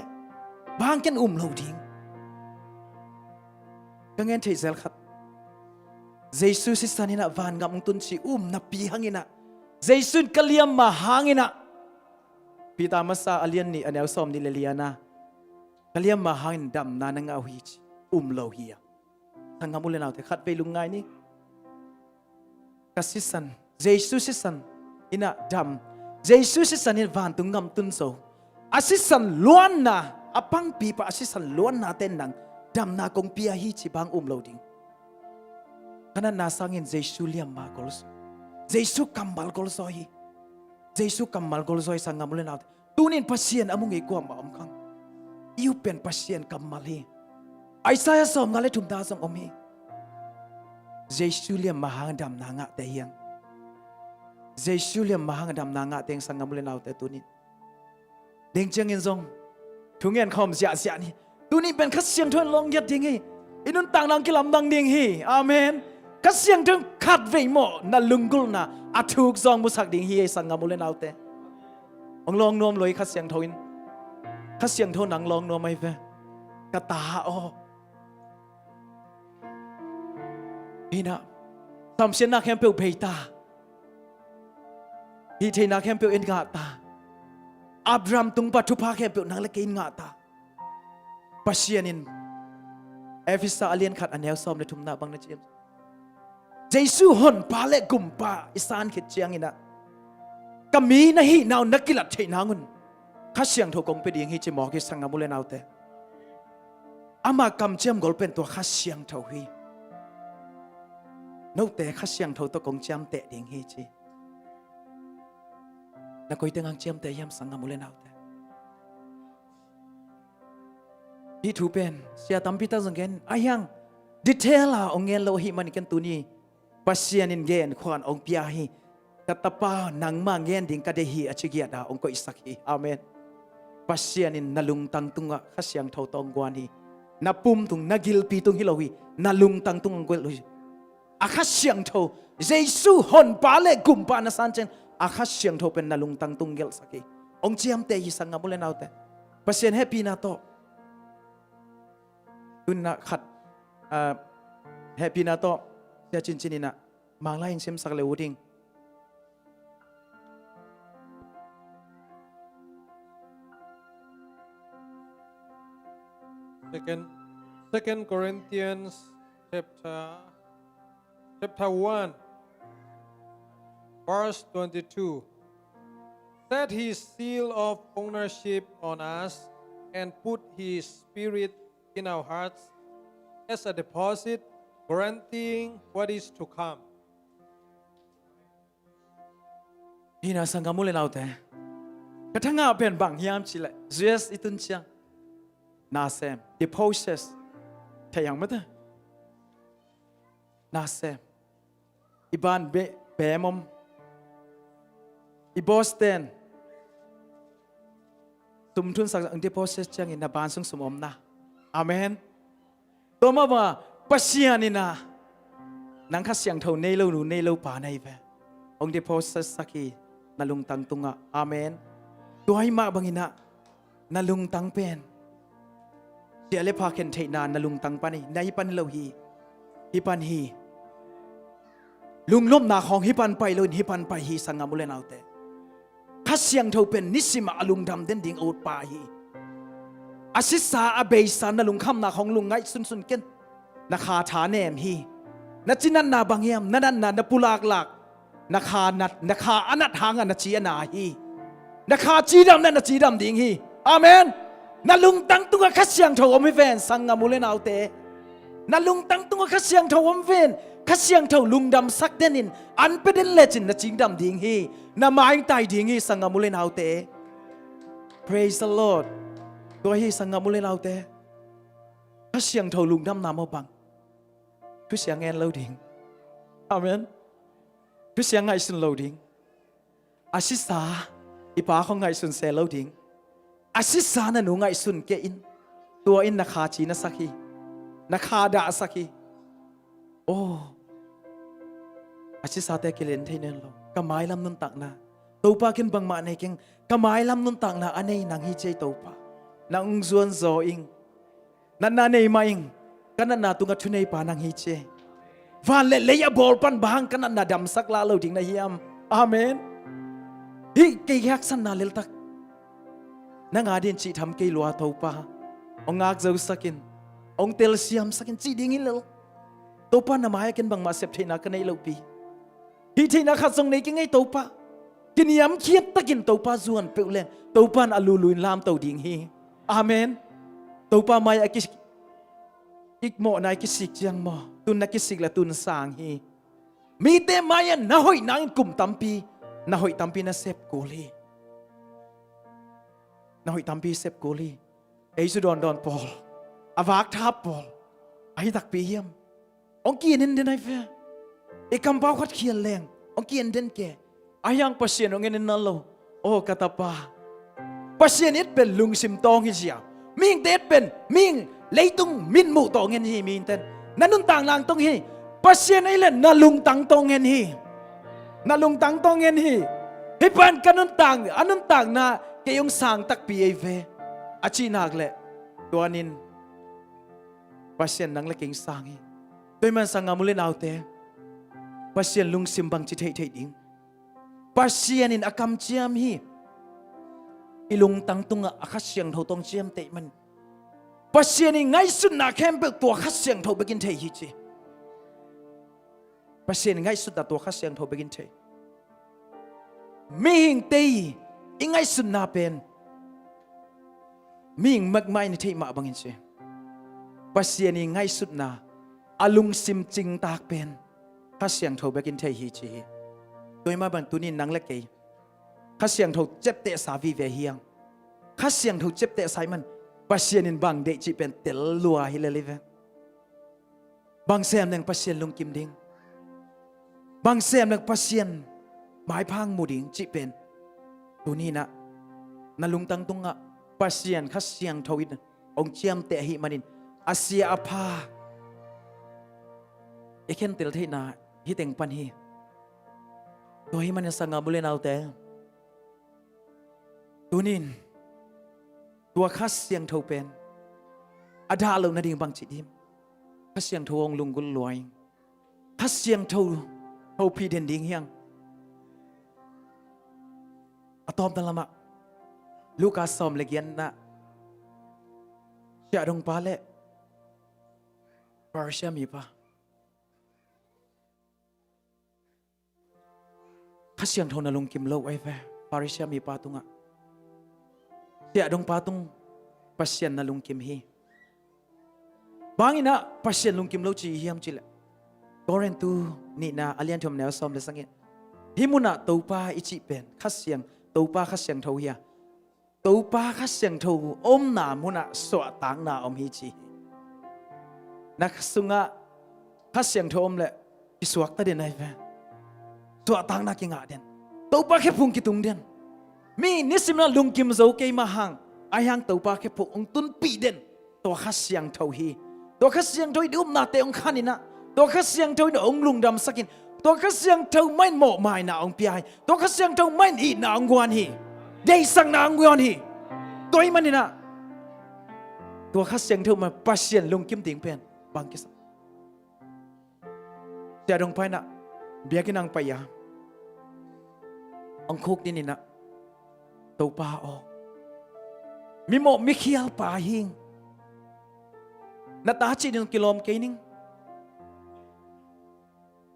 bang hang ken um lo ding? Ka ngen theih zel khat. Jesu sisan in ah vangam hong tun ci um napi hangin ah, Jesu in ka liamma hangin ah, Peter masa a lian nih a neu sawm nih le li-a na, ka liamma hangin damna na ngah uh hi ci um lo hi a. Sanggam u le naute, khatvei lungngai ni. Ka sisan, Jesu sisan in ah dam, Jesu sisan in vantung gam tun zo. A sisan luanna, a pangpi pah a sisan luanna ten nang damna kong pia hi ci bang um lo ding? Ka natna sangin Jesu liamma golzaw, Jesu kammal golzaw hi. Jesu kammal golzaw hi, sanggam u le naute. Tunin Pasian a mu ngei kuamah om kang. I up pen Pasian kammal hi. Isaiah sawmnga le thumna zong om hi. Jesu liamma hang damna ngahte hiang. Jesu liamma hang damna ngahte hiang, sanggam u le naute, tunin. Deng ciangin zong thungen khawm ziahziah ni. Tunin pen Kha Siangtho in lawng giat ding hi. I nuntakna hong kilamdang ding hi. Amen. Kha Siangtho in khatvei maw na lunggulhna a thuk zawng musak ding hi, ei sanggam u le naute. Hong lawng nuam lo hi Kha Siangtho in. Kha Siangtho nang lawng nuam ahi ve. Ka ta aw. Hih na, samsiatna khempeuh bei ta. Hih theihna khempeuh en ngah ta. Abraham tung pah thupha khempeuh nang le kei in ngah ta. Pasian in Efesa a lian khat a neu sawm le thumna bang na ciam. Jesu honpa le gumpa i san khit ciangin ah, ka mi na hihna uh na kilat theih nangun Kha Siangtho kong pia ding hi ci mawk hi, sanggam u le naute. Ama kamciam gol pen tua Kha Siangtho hi. Note Kha Siangtho tawh kong ciamteh ding hi ci. Na koi teng hang ciamteh hiam, sanggam u le naute? Hih thu pen sia tampi tak zong gen a hiang, detail a hong gen lo ahih manin ken tuni Pasian in gen khuan hong pia hi. Ka tapa, nangmah gen ding ka deih hi a ci giat a hong koihsak hi. Amen. Pasian in na lungtang tungah Kha Siangtho tawh hong guan hi. Na pum tung, na gilpi tung hi lo hi. Na lungtang tung hong guan hi. A Kha Siangtho, Jesu honpa le gumpa na san ciang a Kha Siangtho pen na lungtang tung gelhsak hi. Hong ciamteh hi, sanggam u le naute. Pasian hehpihna tawh. Tun ah khat, ah, hehpihna tawh sia cincin in ah Manglai in simsak le uh ding. Second, Second Corinthians chapter, chapter one, verse twenty-two. Set his seal of ownership on us and put his spirit in our hearts as a deposit guaranteeing what is to come. Hih na, sanggam u le naute, ka thangah pen bang hiam cih leh, U S i tun ciang nasem, deposit, thei hiam mate? Nasem. I ban beh, bem om. I boss ten sum thunsak, deposit ciangin na ban sung sum omna. Amen. Tua mah bangah Pasian in ah nang Kha Siangtho nei lo nu, nei lo pa na hi ve. Hong deposit sak hi na lungtang tungah. Amen. Tua ahih mah bangin ah na lungtang pen sia le pha khen theihna na lungtang pan hi, na hih pan lo hi. Hih pan hi. Lunglawmhna khawng hih pan pai loin hih pan pai hi, sanggam u le naute. Kha Siangtho pen nisimah a lungdam den ding a utpa hi. A sisa a beisa na lungkhamna khawng lungngaih sunsun ken. Na kha tha nem hi. Na cinatna bang hiam, na natna na pulaklak, na kha nat, na kha a nat hangah na ci a na hi. Na kha cidam na, na cidam ding hi. Amen. Na lungtang tungah Kha Siangtho om hi ven, sanggam u le naute. Na lungtang tungah Kha Siangtho om ven. Kha Siangtho lungdamsak den in, an pe den lecin na cingdam ding hi. Na maingtai ding hi, sanggam u le naute. Praise the Lord. Tua hi sanggam u le naute, Kha Siangtho lungdamna maw bang? Thusia ngen lo ding. Amen. Thusia ngaihsun lo ding. A sisa i pa khong ngaihsun se lo ding. A sisa na nu ngaihsun kei in. Tua in na kha ci na sak hi. Na kha dah sak hi. Oh. A sisate kilen thei nen lo. Ka mailam nuntakna, Topa ken bangmah nei keng. Ka mailam nuntakna a nei nang hi ci ei Topa. Nang zuan zaw ing. Natna nei mah ing. Ka natna tungah thuneipa nang hi ci ei. Van le lei a bawl pan bang ka natna damsak lah lo ding na hiam? Amen. Hih kei haksanna leltak nang a din cih tham kei lua Topa. Hong ngak zosak in. Hong telsiamsak in cih ding hi lel. Topa na mai-ah ken bangmah sep theihna ka neih lohpi. Hih theihna khat zong nei keng ei Topa. Kiniamkhiat takin Topa zuan peuh leng Topa in a lulu in lamto ding hi. Amen. Topa mai-ah ki, i mawhna i kisik ciang maw, tun na kisik le tun sang hi. Mite mai-ah na hoih nangin kum tampi, na hoih tampi na sep kul hi. Na hoih tampi sep kul hi. Ei cu dawndawn pawl, a vakthap pawl, ahi takpi hiam? Hong ki-en den ai ve. I kampau khat khial leng hong ki-en den ke. Ahi hang Pasian hong en in na lo. Aw ka tapa, Pasian it pen lungsim tawng hi zia. Mihingte it pen mihing leitung mitmuh tawh ngen hi, mihingten. Na nuntak nang tawng hi. Pasian ei le na lungtang tawh ngen hi. Na lungtang tawh ngen hi. Hih pan ka nuntak, a nuntakna kei hong sang takpi ei ve, a cih nak leh, tuanin Pasian nang le kei hong sang hi. Tua hi man sanggam u le naute, Pasian lungsim bangci theihtheih ding? Pasian in a kamciam hi. I lungtang tungah a Kha Siangtho tawh hong ciamteh man. Pasian in ngaihsutna khempeuh tua Kha Siangtho bekin thei hi ci. Pasian in ngaihsutna tua Kha Siangtho bekin thei. Mihingte i ngaihsutna pen mihing mekmah in i theih mah bangin ci. Pasian i ngaihsutna, a lungsim cingtak pen Kha Siangtho bekin thei hi ci hi. Tua hi mah bang tunin nang le kei Kha Siangtho ciaptehsa vive hi hang. Kha Siangtho ciaptehsa i man Pasian in bang deih cih pen tel lua hi lel hi ve. Bang sem leng Pasian lungkim ding, bang sem leng Pasian maipha hong mu ding cih pen tuni-in ah na lungtang tungah Pasian Kha Siangtho in hong ciamteh ahih manin a sia a pha i khentel theihna hi teng pan hi. Tua hi manin sanggam u le naute, tunin tua Kha Siangtho pen a dah loh nading bang ci ding? Kha Siangtho hong lunggulh lua ing. Kha Siangtho hopih den ding hi hang. A tawpna lamah Luka sawm le giatna, siahdongpa le Farisia mipa. Kha Siangtho na lungkim lo ai ve. Farisia mipa tungah, siahdongpa tung Pasian na lungkim hi. Bangin ah Pasian lungkim lo ci hiam cih leh, Korintu nihna a lian thum neu sawm le sagih, hih munah Topa i cih pen Kha Siang, Topa Kha Siangtho hi a, Topa Kha Siangtho omna munah suahtakna om hi ci hi. Na sungah Kha Siangtho om leh kisuakta den ai ve. Suahtakna kingah den. Topa khephung kitung den. Mi nisim in ah lungkim zo kei mah hang, ahi hang Topa khephung hong tunpih den tua Kha Siangtho hi. Tua Kha Siangtho in i upnate hong khan in ah, tua Kha Siangtho in hong lungdamsak in, tua Kha Siangtho mah in mawhmaina hong pia hi. Tua Kha Siangtho mah in itna hong guan hi. Deihsakna hong guan hi. Tua ahih manin ah tua Kha Siangtho mah Pasian lungkim ding pen bang kisam? Siahdongpa in ah biakinn ah hong pai a, hong khukdin in ah, Topa aw, mimawh mikhial pa hi ing. Na ta cih ding kilawm kei ning.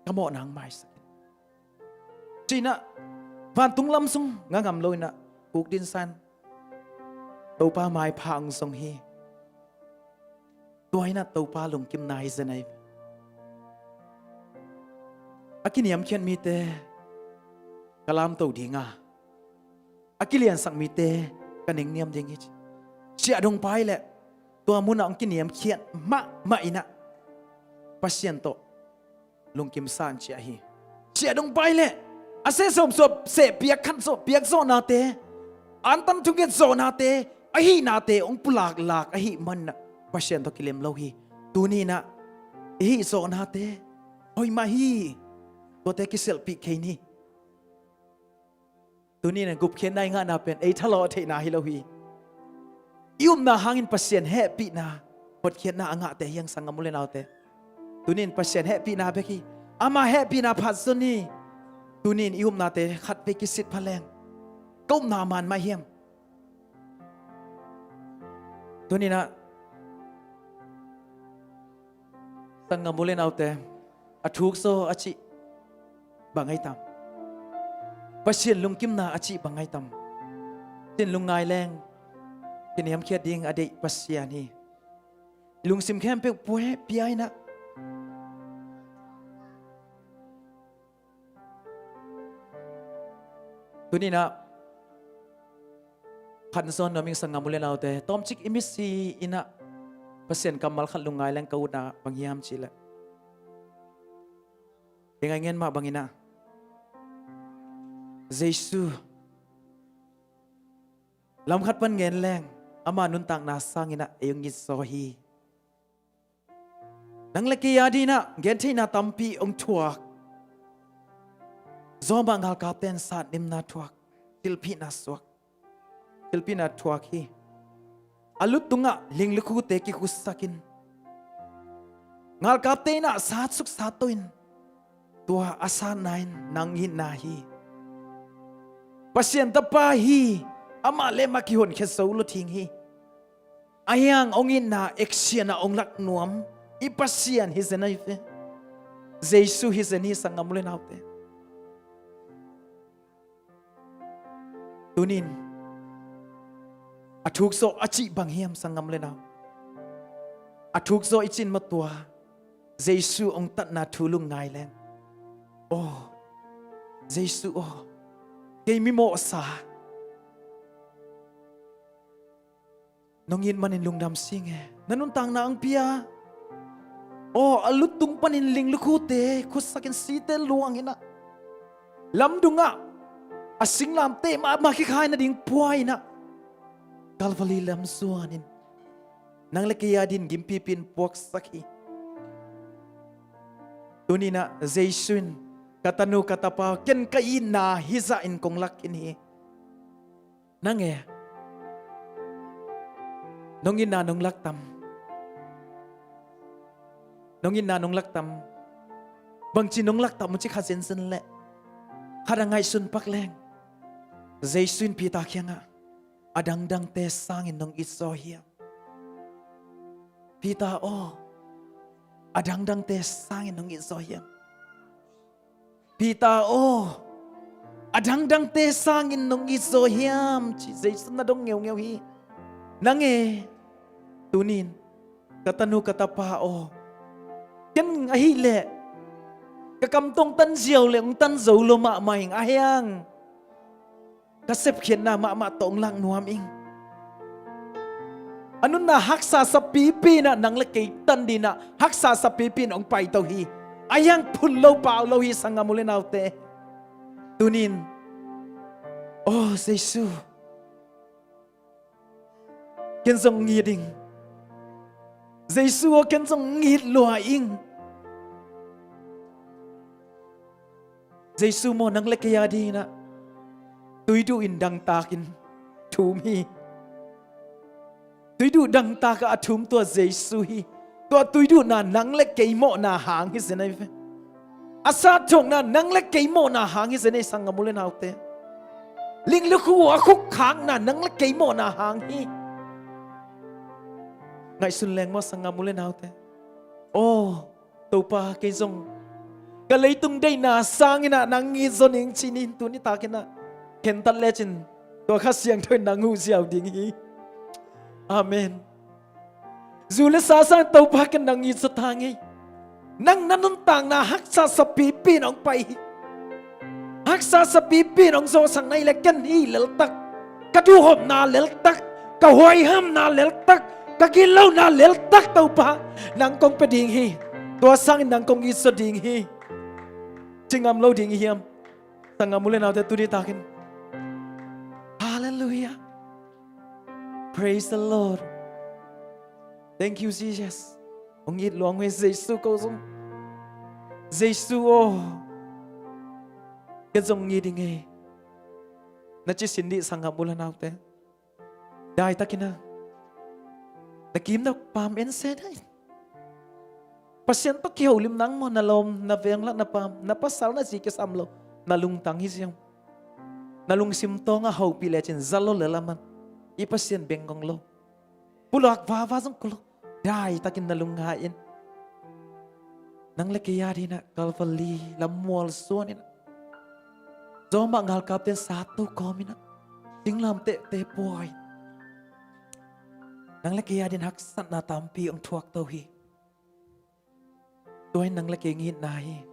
Ka mawhna hong maisak in, ci-in ah vantung lam sung nga ngam lo-in ah khukdin sa-in Topa maipha hong zong hi. Tua in ah Topa lungkimna hi zen ai ve. A kiniamkhiat mite ka lamto ding a, a kiliansak mite ka nengniam ding hi ci. Siah dong pai leh tua munah hong kiniamkhiat mahmah inah Pasian tawh lungkim sa in ci ahi. Siah dong pai leh a seh sawm zawh, seh piak khat zawh, piak zawhnate, antan thunget zawhnate, ahihnate hong pulaklak ahih manah Pasian tawh kilem lo hi. Tuni inah i hih zawhnate hoih mah hi. Tuate kiselhpih kei ni. Tuni in gupkhiatna i ngahna pen ei thalawh theihna hi lo hi. I upna hangin Pasian hehpihna, hotkhiatna a ngahte hi hang, sanggam u le naute. Tuni in Pasian hehpihna bek hi. Ama hehpihna phat zon hi. Tuni in i upnate khatvei kisit pha leng, ka upna man mah hiam? Tuni inah sanggam u le naute, a thuk zaw a cih bang ai tam? Pasian lungkimna a cih bang ai tam? Cin lungngai leng kiniamkhiat ding a deih Pasian hi. Lungsim khempeuh pua heh pia inah. Tuni inah khan zawn nuam ing, sanggam u le naute. Tawmcik i misi inah Pasian kammal khat lungngai leng ka utna bang hiam cih leh, i ngai ngen mah bang inah Jesu lam khat pan ngen leng ama nuntakna sang inah ei hong it zaw hi. Nang le kei a ding inah gentheihna tampi hong thuak. Zawmah ngalkapte in satnimna thuak, thilphihna suak, thilphihna thuak hi. A luttungah linglukhute kikhutsak in, ngalkapte inah satsuk satto in, tua a satna in nang itna hi. Pasian Tapa hi. Amah le amah kihonkhia zo lo ding hi. Ahi hang hong itna action ah hong lak nuam i Pasian hi zen ahi ve. Jesu hi zen hi, sanggam u le naute. Tuni in a thuk zaw a cih bang hiam, sanggam u le nau? A thuk zaw i cih mah tua Jesu hong tatna thu lungngai leng, aw Jesu aw, kei mimawhsa, nong it manin lungdam sing e. Na nuntakna hong pia. Aw, a luttung panin linglukhute khutsak in, site luang inah, lamdungah a singlamteh mahmah kikhai nading pua inah, Calvary lam zuan in nang le kei a ding gimpipi in puaksak hi. Tuni inah Jesu in, ka tanu ka tapa, ken ka itna hizah in kong lak khin hi. Nang e, nong itna nong lak tam? Nong itna nong lak tam? Bangci nong lak tam uh ci kha zenzen leh, khat a ngaihsun pak leng, Jesu in Peter kiangah, a dangdangte sangin nong it zaw hiam? Peter aw, a dangdangte sangin nong it zaw hiam? Peter aw, a dangdangte sangin nong it zaw hiam, ci Jesu in a dong ngeungeu hi. Nang e, tuni in, ka tanu ka tapa aw, ken ahih leh ka kam tawh hong tan ziau leh hong tan zo lo mahmah ing, ahi hang ka sepkhiatna mahmah tawh hong lak nuam ing. A nunna haksa sapipi inah nang le kei tan ding inah haksa sapipi in hong paito hi. Ahi hang phun lo pau lo hi, sanggam u le naute. Tuni in, aw Jesu, ken zong hong it ing. Jesu aw, ken zong hong it lua ing. Jesu maw, nang le kei a ding inah tuiduh in dangtakin thum hi. Tuiduh dangtakah a thum tua Jesu hi. Tua tuiduhna nang le kei mawhna hang hi zen ahi ve. A satthawkna nang le kei mawhna hang hi zen ahi, sanggam u le naute. Linglukhu a khukkhakna nang le kei mawhna hang hi. Ngaihsun leng maw, sanggam u le naute? Aw, Topa, kei zong ka leitung deihna sang inah nang it zaw ning ci-in, tuni tak inah khentat lecin tua Kha Siangtho in nang huh ziau ding hi. Amen. Zu le sa sang Topa, ken nang it zaw ta ngei. Nang na nuntakna haksa sapipi in hong pai hi. Haksa sapipi in hong zawhsak na hih leh ken hih leltak Ka duhhopna leltak, ka huaihamna leltak, ka gitlohna leltak Topa, nang kong pia ding hi. Tua sangin nang kong itzaw ding hi, ci ngam lo ding hi hiam? Sanggam u le naute, tuni takin. Halleluiah. Praise the Lord. Thank you, Jesus. Hong it lua ing ei, Jesu ko zong. Jesu aw, ken zong hong it ing ei, na ci sin dih sanggam u le naute. Daitakin a, na kim na paam en se daih. Pasian tawh kiholim nang maw, na lawm, na veng lah, na paam, na pasal, na zi kisam lo, na lungtang hi ziau. Na lungsim tawngah hopih lecin za lo le laman, i Pasian bengkong lo. Pulak vava zong ko lo. Daitakin na lungngai in. Nang le kei adingin ah Calvary lam mualsuan in ah, Roma galkapten sa to kawmin ah, singlamtehte pua in, nang le kei adingin haksatna tampi hong thuak to hi. Tua in nang le kei hong itna hi.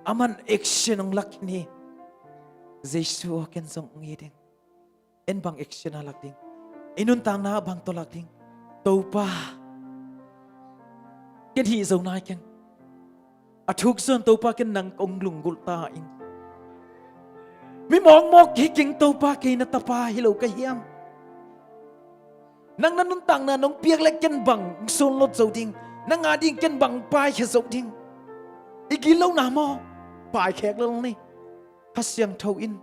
Aman action hong lak khin hi. Jesu aw, ken zong hong it ing. En bang action a lak ding? I nuntakna ah bang tawh lak ding? Topa, ken hih zo nai keng. A thuk zong Topa, ken nang kong lunggulh ta ing. Mi mawkmawk hi keng Topa, kei na tapa hi lo ka hiam? Nang na nuntakna nong piak leh ken bang sunlawt zo ding? Nang ading ken bang paikhia zo ding? I gitlohna maw, paikhek lel ni. Kha Siangtho in,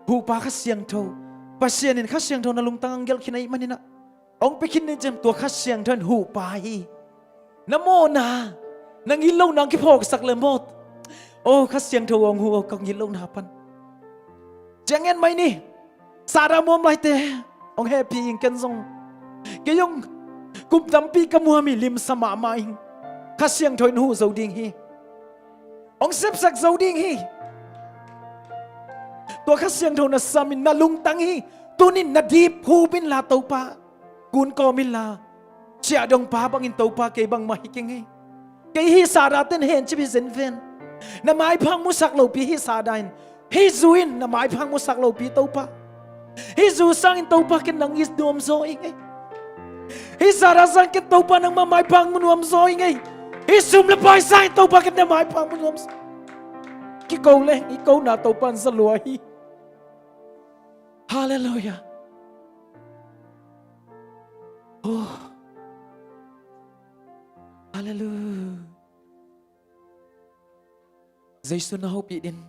huhpa Kha Siangtho, Pasian in Kha Siangtho na lungtang hong gelh khin ahih manin ah, hong pia khin ni ciang, tua Kha Siangtho in huhpa hi. Na mawhna, na gitlohna hong kiphawksak le mawt. Aw Kha Siangtho, hong huh aw ka gitlohna pan. Ciang en mai ni. Sahdah muam laite hong hehpih ing, ken zong. Kei zong kum tampi ka muam hi, limsa mahmah ing. Kha Siangtho in huh zo ding hi. Hong sepsak zo ding hi. Tua Kha Siangtho na sam in na lungtang hi. Tunin na dip hup inla Topa, kun kawm inla, siahdongpa bangin Topa, kei bangmah hi keng hi. Kei hih sahdah ten hencip hi zenven. Na maiphang musak lopi hih sahdah in, hih zu in na maiphang musak lopi Topa. Hih zu sangin Topa, ken nang it nuamzaw ing ei. Hih sahdah sangin ken Topa, nangmah maiphang mu nuamzaw ing ei. Hih sum le pai sangin Topa, ken na maiphang mu nuamzaw. Kiko leng i kona Topa in za lua hi. Halleluiah. Oh. Halleluiah. Jesu na hopih ding.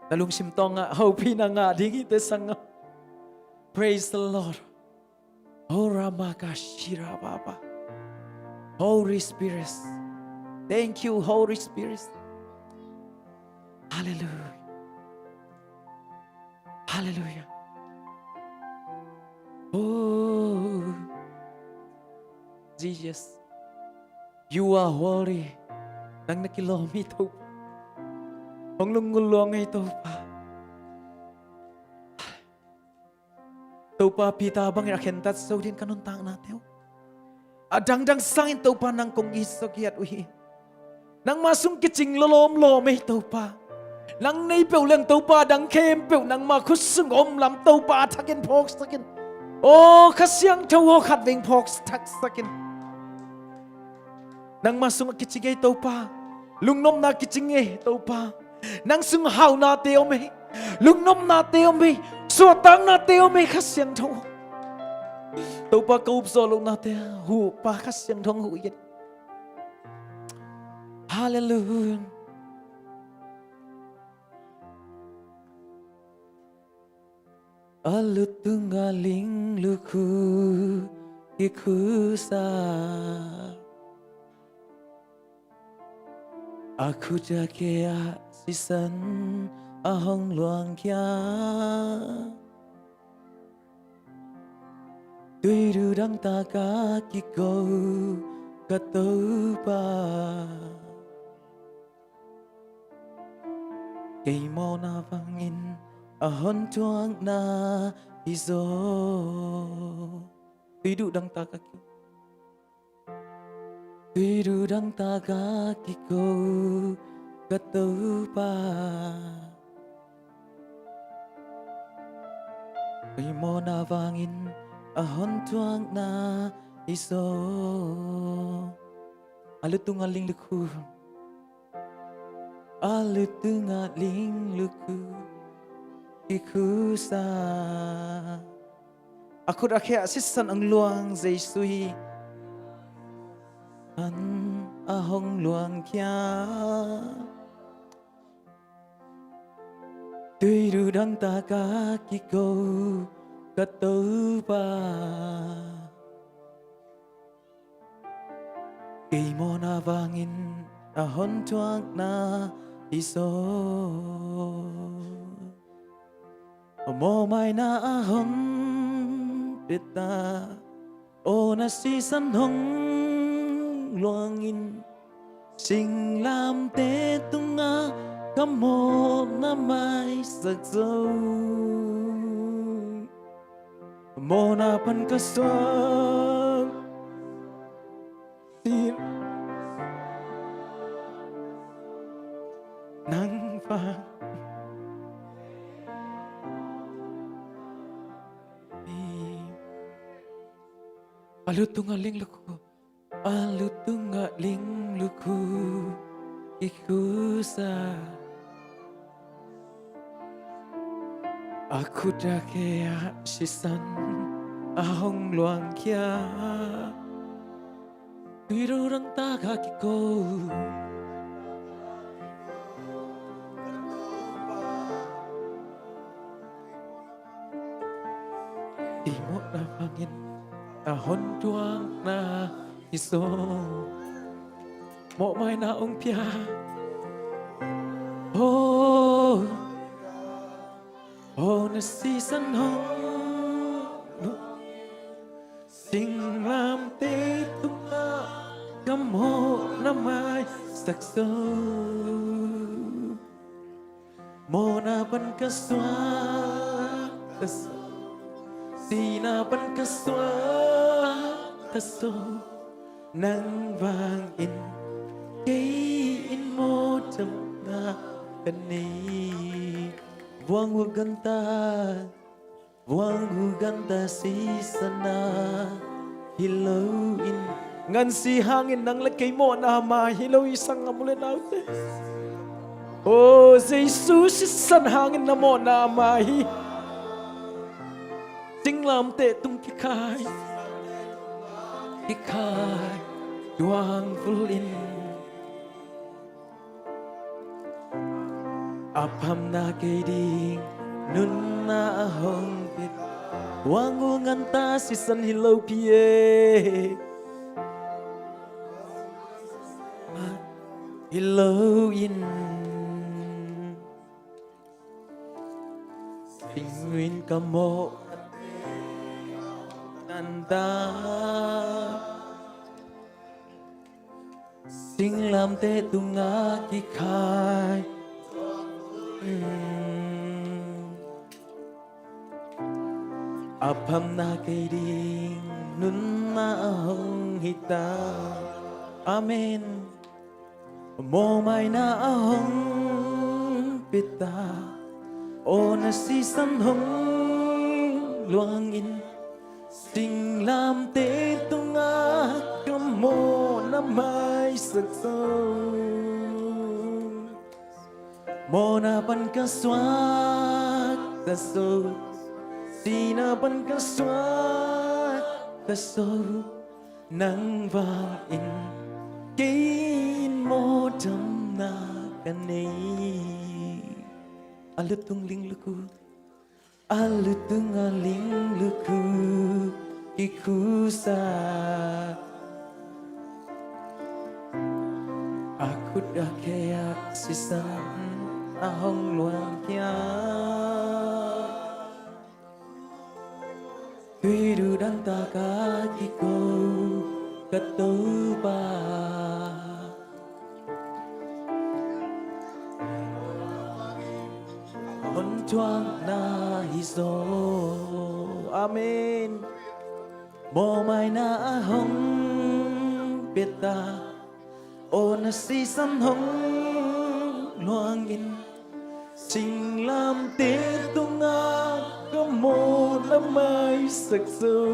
Na lungsim tawngah hopihna ngah ding hi te sanggam. Praise the Lord. Oh, Ramakashira Baba. Holy Spirit. Thank you, Holy Spirit. Halleluiah. Halleluiah. Oh, Jesus. You are holy. Nang na kilawm hi Topa. Hong lunggulh lua ing ei Topa. Topa, Peter bangin a khentat zo ding ka nuntaknate uh. A dangdang sangin Topa, nang kong itzaw giat uh hi. Nangmah sung kicing lawmlawm ei Topa. Nang nei peuh leng Topa, dang khempeuh nangmah khut sung om lam Topa, a thakin phawksak in. Aw Kha Siangtho aw, khatvei phawksak in. Nangmah sung a kicing ei Topa. Lungnopna kicing ei Topa. Nang sung haunate om ei. Lungnopnate om ei. Suahtaknate om ei Kha Siangtho. Topa, ka upzawh lohnate huhpa Kha Siangtho hong huh in. Halleluiah. A lutung a ling lukhu kikhusa, a khut a khe ah sisan a hong luang khia. Tuidu dangtak a kiko ka Topa, kei mawhna bangin a hon thuakna hi zaw. Tuidu dangtak a ki, tuidu dangtak a kiko ka Topa, Kei mawhna vangin a hon thuakna hi zaw. A lutung a ling lukhu. A lutung a ling lukhu. Kikhusa. A khut a khe ah sisan hong luang Jesu hi. An a hong luang khia. Tui du dang taka kiko ka Topa. Kei mawhna vangin a hon thuakna hi zaw. Mawhmaina a hon pia ta. Aw na sisan hong luangin singlamteh tungah ka mawhna maisak zo. Mawhna pan ka suak sin nang vang. A lutung a ling lukhu. A lutung a ling lukhu. Kikhusa. A khut a khe ah sisan a hong luang khia. Tui du dang taka kiko. Kei mawhna vangin a hon thuakna hi zaw. Mawhmaina hong pia. Oh, oh na sisan hong. Singlamteh tungah ka mawhna maisak zo. Mawhna pan ka suak ta zo. Sihna pan ka suak ta zo. Nang vangin kei in mawhdamna ka nei. Vuang uh ganta. Vuang uh ganta sisan a hi lo in. Ngansi hangin nang le kei mawhna mah hi lo hi sanggam u le naute. Aw Jesu sisan hangin na mawhna mah hi. Singlamteh tung kikhai. Kikhai. Tuang vul in. A phamna kei ding nunna a hong pia. Vuang uh ganta sisan hi lo pia. Hi lo in. Singin ka mawh ganta. Singlamteh tungah kikhai. A phamna kei ding nunna a hong hi ta. Amen. Mawhmaina a hong pia ta. Aw na sisan hong luangin. Singlamteh tungah ka mawhna maisak zo. Mawhna pan ka suak ta zo. Sihna pan ka suak ta zo. Nang vangin kei in mawhdamna ka nei. A lutung ling lukhu. A lutung a ling lukhu kikhusa. A khut a khe ah sisan a hong luang khia. Tui du dang taka kiko ka Topa. Hon thuakna hi zaw. Amen. Mawhmaina a hong pia ta. Aw na sisan hong luangin. Singlamteh tungah ka mawhna sak zo.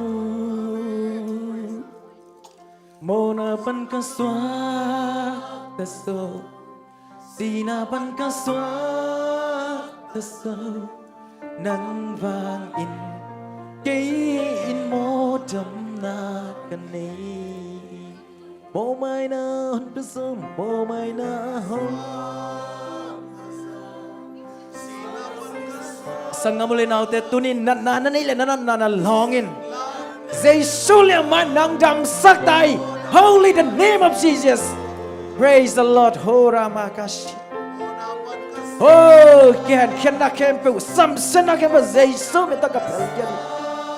Mawhna pan ka suakta zo, sihna pan ka suakta zo. Nang vangin kei in mawhdamna ka nei. Mawhmaina hong pia zo, mawhmaina hong. Sanggam u le naute, tuni natna na neih le na natna na lawngin Jesu liangmah nang damsak ta hi. Holy the name of Jesus. Praise the Lord. Ho Ramakashi. Oh, kikhenkhiatna khempeuh, samsiatna khempeuh Jesu min tawh ka phelkhiat hi.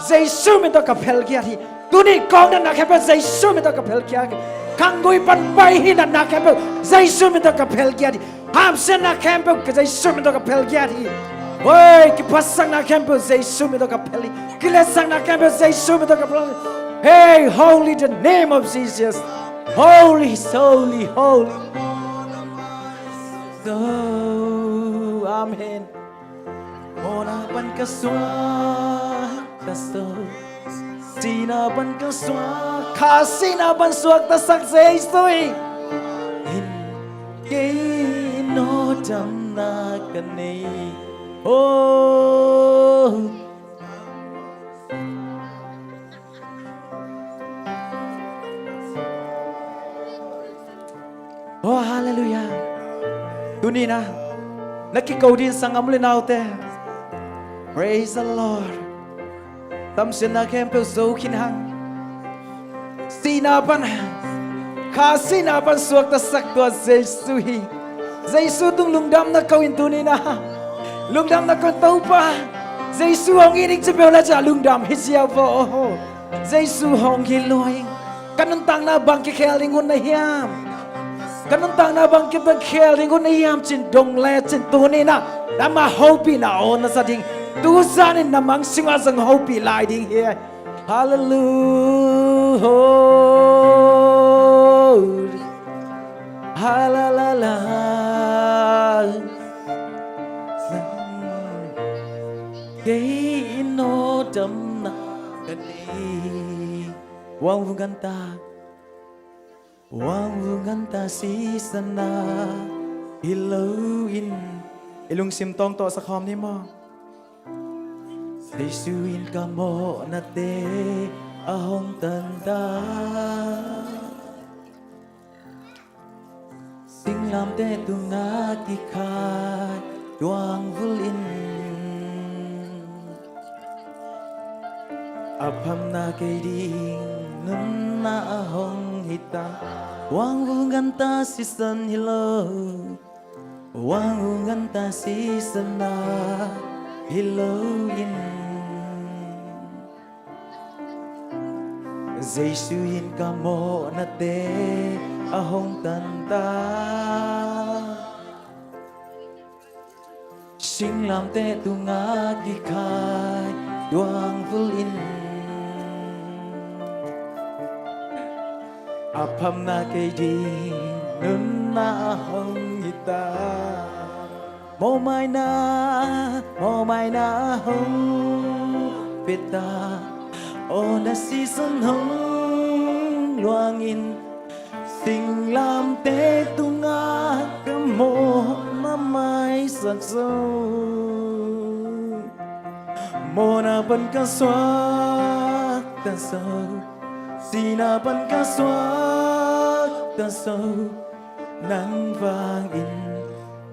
Jesu min tawh ka phelkhiat hi. Tuni kong natna khempeuh Jesu min tawh ka phelkhiat hi. Khanggui pan pai hi natna khempeuh Jesu min tawh ka phelkhiat hi. Hamsiatna khempeuh Jesu min tawh ka phelkhiat hi. Oi, kiphatsakna khempeuh Jesu min tawh ka phel hi. Kiletsakna khempeuh Jesu min tawh ka phel hi. Hey, holy the name of Jesus. Holy, holy, holy. Zo. Amen. Mawhna pan ka suakta zo, sihna pan ka suak, kha sihna pan suakta sak Jesu hi. In kei in mawhdamna ka nei. Oh. Oh, hallelujah. Tuni na na kiko ding sanggam u le naute. Praise the Lord. Samsiatna khempeuh zo khin hang. Sihna pan, kha sihna pan suakta sak tua Jesu hi. Jesu tung lungdamna ko in tuni na. Lungdamna ko in Topa. Jesu hong it ding ci peuh le ciah lungdam hi ziau vo. Jesu hong hi lua ing. Ka nuntakna bang kikhel ding hun na hiam? Ka nuntakna bang kikhel ding hun na hiam ci-in dong le cin tuni na. Nangmah hopihna aw na za ding. Tuzan in na mang sungah zong hopih lai ding hi. Hallelujah. Halalala. Kei in mawhdamna ka nei. Wang vung ganta. Wang vung ganta sisan na hi lo in. I lungsim tawng tawh sa khawm ni maw? Jesu in ka mawhnate a hong tanta. Singlamteh tungah kikhai tuangvul in. A phamna kei ding nunna a hong hita. Wang vung ganta sisan hi lo. Wang vung ganta sisan na hi lo in. Jesu in ka mawhnate a hong tanta. Singlamteh tungah kikhai tuangvul in. A phamna kei ding nunna a hong hita. Mawhmaina, mawhmaina hong pia ta. Aw na sisan hong luang in. Singlamteh tungah ka mawhna maisak zo. Mawhna pan ka suakta zo. Sihna pan ka suakta zo. Nang vangin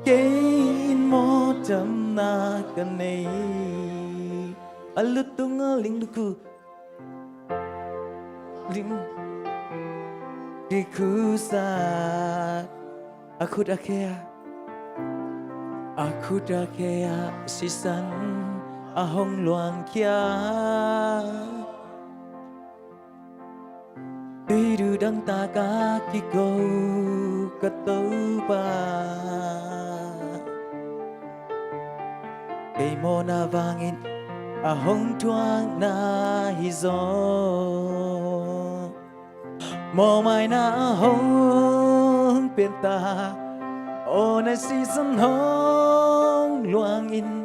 kei in mawhdamna ka nei. A lu tung a ling lu khu. Ling. Ri khu sa. A khut a khe a. A khut a khe a sisan a hong luang khia. Tui du dang tak a kiko ka Topa. Kei mawhna vangin a hong thuakna hi zaw. Mawhmaina a hong pianta. Aw na sisan hong luang in.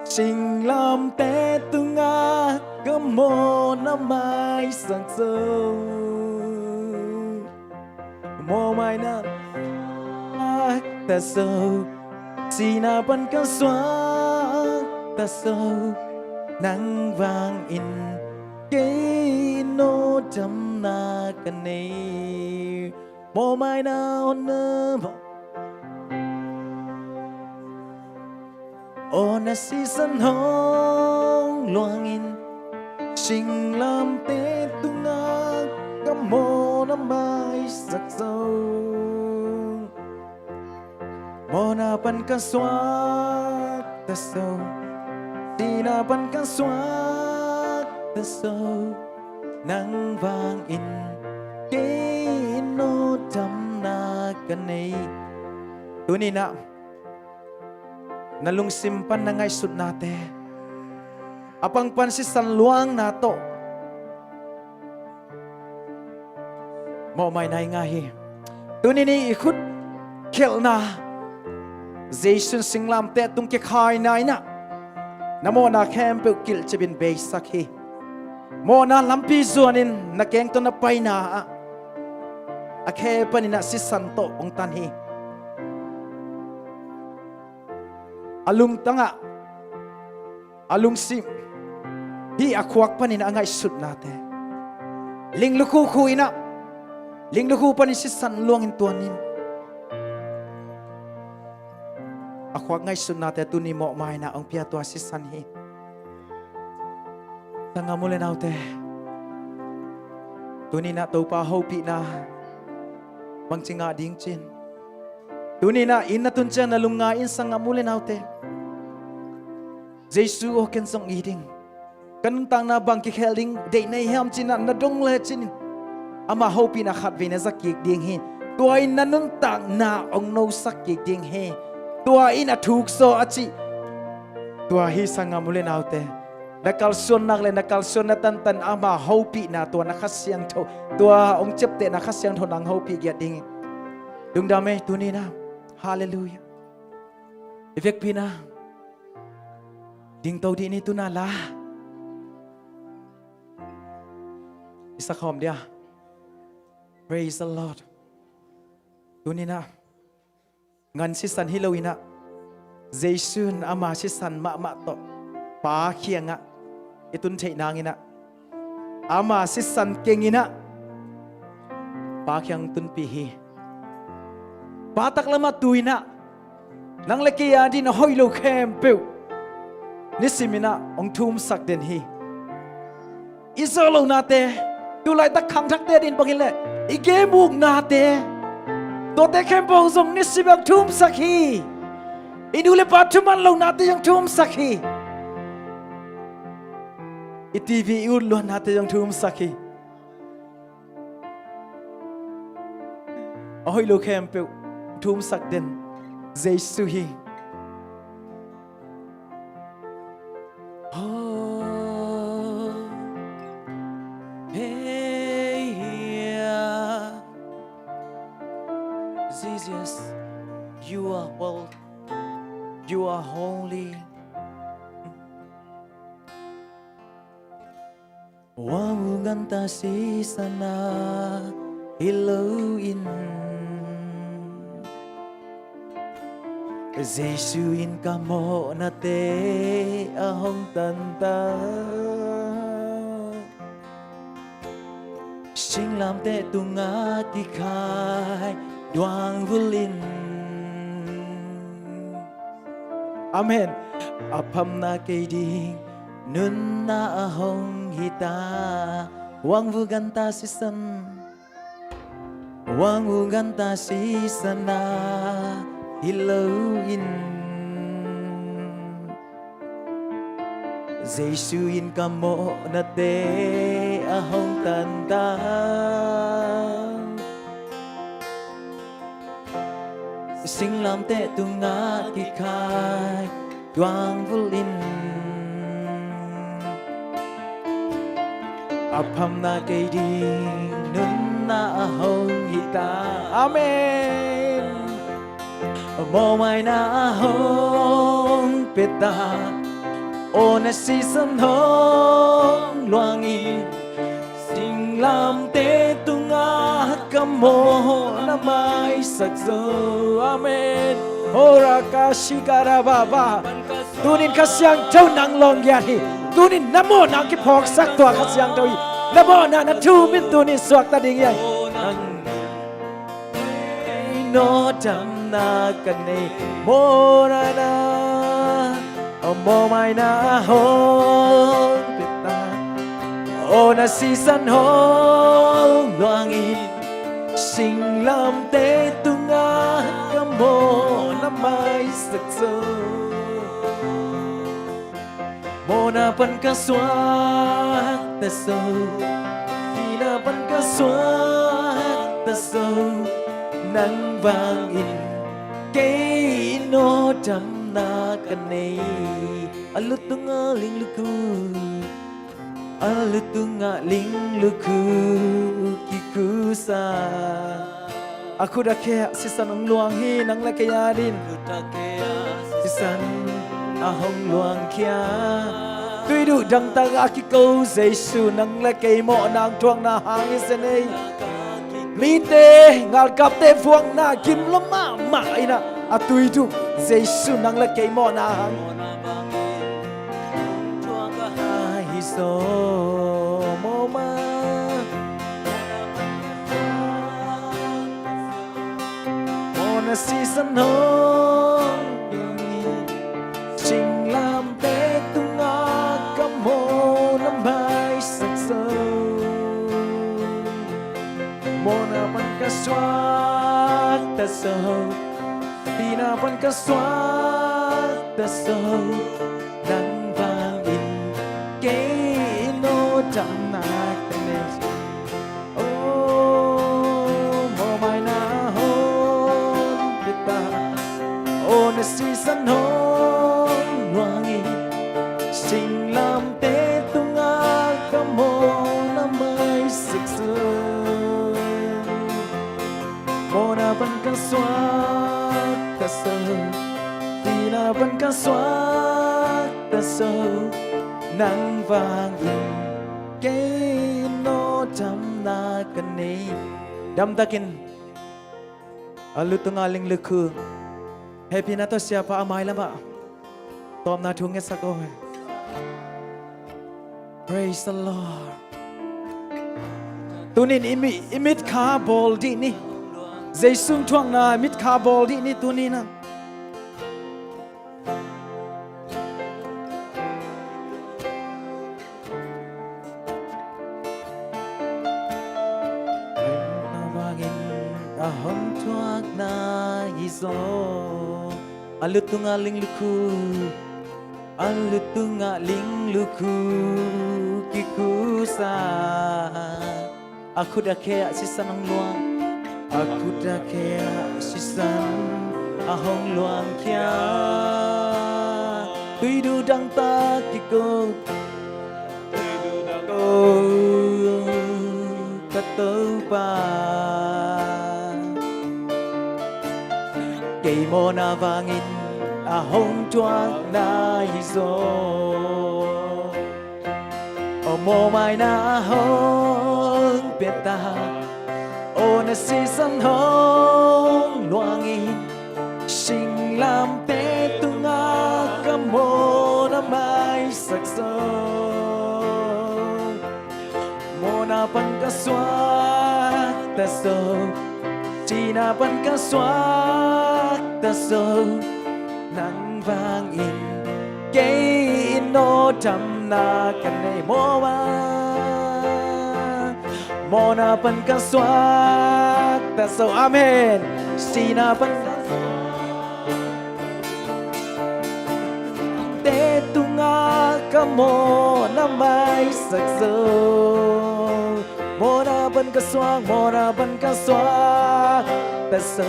Singlamteh tungah ka Mawhna maisak zo. Mawhmaina ta zo. Sihna pan ka suak ta zo. Nang vangin kei in no damna ka nei. Mawhmaina awna mawh. Awna sisan hong luangin singlamteh tungah ka mawhna maisak zo. Mawhna pan ka suak ta zo. Sihna pan ka suak ta zo. Nang vangin kei in no damna ka nei. Tuni-in ah na lungsim pan na ngaihsutnate, a pang pan sisan luangna tawh mawhmaina i ngah hi. Tuni-in i khut khelhna Jesu in singlamteh tung kikhaina in ah na mawhna khempeuh kilhcip in beisak hi. Mawhna lampi zuanin na keng tawh na paina ah a khe panin ah sisan tawh hong tan hi. A lungtang ah, a lungsim, hih a khuak panin a ngaihsutnate, linglukhu khu in ah, linglukhu panin sisan luangin tuan in. A khuak ngaihsutnate tuni mawhmaina hong pia tua sisan hi. Sanggam u le naute, tuni-in ah Topa hopihna bangci ngah ding cin. Tuni-in ah inn na tun ciang na lungngai in, sanggam u le naute. Jesu aw, ken zong it ing. Ka nuntakna bang kikhel ding deih na hi hiam ci-in ah na dong lecin in, ama hopihna khatvei na za kik ding hi. Tua in na nuntakna hong nosak kik ding hi. Tua in a thuk zaw a cih. Tua hi, sanggam u le naute. Na kalsuan nak le na kalsuan na tantan ama hopihna, tua na Kha Siangtho, tua hong ciaptehna Kha Siangtho nang hopih giat ding hi. Lungdam ei, tuni-in ah. Halleluiah. I vekpi-in ah dingto dih ni, tu-in ah la i sakhawm dia. Praise the Lord. Tuni-in ah ngan sisan hi lo-in ah, Jesu in ama sisan mahmah tawh Pa kiangah i tun theih nangin ah, ama sisan keng in ah Pa kiang tunpih hi. Pa taklamah tu-in ah nang le kei a dingin a hoih lo khempeuh nisimin ah hong thumsak den hi. I zawh lohnate, tu laitak khangthakte dingin bang hiam cih leh i game uknate, tuate khempeuh zong nisim in hong thumsak hi. I nu le pa thuman lohnate zong thumsak hi. I TV i ut luatnate zong thumsak hi. A hoih lo khempeuh thumsak den Jesu hi. Oh, hey, yeah. Jesus, you are worthy. You are holy. Wang u ganta sisan a hi lo-in, Jesu in ka mawhnate a hong tanta. Singlamteh tungah kikhai duangvul in. Amen. A phamna kei ding nunna a hong hita. Wang u ganta sisan, wang u ganta sisan a hi lo-in, Jesu in ka mawhnate a hong tanta. Singlamteh tungah kikhai duangvul in, a phamna kei ding nunna a hong hita. Amen. Mawhmaina a hong pia ta, Aw na sisan hong luangin, singlamteh tungah ka mawhna maisak zo. Amen. Hora ka shikara baba. Tunin Kha Siangtho nang lawng giat hi. Tunin na mawhna kiphawksak tua Kha Siangtho hi. Na mawhna na thumin tunin suakta ding hi. Nang no damna ka nei, mawhna na, a mawhmaina hong pia ta. Aw na sisan hong luangin, singlamteh tungah ka mawhna maisak zo. Mawhna pan ka suakta zo, thina pan ka suakta zo, nang vangin kei no damna ka nei. A lu tungah ling lukhu, a lu tungah ling lukhu kikhusa. A khut a khe ah sisan hong luang hi, nang le kei adingin. Sisan a hong luangkhia, tuiduh dangtak a kiko Jesu, nang le kei mawhna hong thuakna hang hi zen ei. Mite, ngalkapte vuakna gim lua mahmah in ah, a tuiduh Jesu, nang le kei mawhna hang hi zo. Mawhma, mawhna sisan hong, singlamteh tungah ka mawhna maisak zo. Mawhna pan ka suakta zo, thina pan ka suakta zo, nang vangin kei no damna ka nei. Aw mawhmaina hong pia ta, aw na sisan hong luangin, singlamteh tungah ka mawhna maisak zo. Mawhna pan ka suakta zo, thina pan ka suakta zo, nang vangin kei no damna ka nei. Damtakin a lu tungah ling lukhu. Hehpihna tawh siapa a mailam ah tawpna thu ngetsak aw he. Praise the Lord. Tunin i mi, i mitkha bawl dih ni. Jesu thuakna mitkha bawl dih ni tunin ah. Mawhna vangin a hong thuakna hi zo. A lu tungah ling lukhu, a lu tungah ling lukhu kikhusa. A khut a khe ah sisan hong luang, a khut a khe ah sisan a hong luangkhia. Tuiduh dangtak kiko, tuiduh dangtak, ka Topa. Kei mawhna vangin a hong thuakna hi zo. Aw mawhmaina hong pia ta, aw na sisan hong luangin, singlamteh tungah ka mawhna maisak zo. Mawhna pan ka suakta zo, thina pan ka suakta zo, nang vangin kei no damna ka nei. Mawhma, mawhna pan ka suakta zo. Amen. Thina pan ka suakta, te tungah ka mawhna maisak zo. Mawhna pan ka suak, mawhna pan ka suakta zo,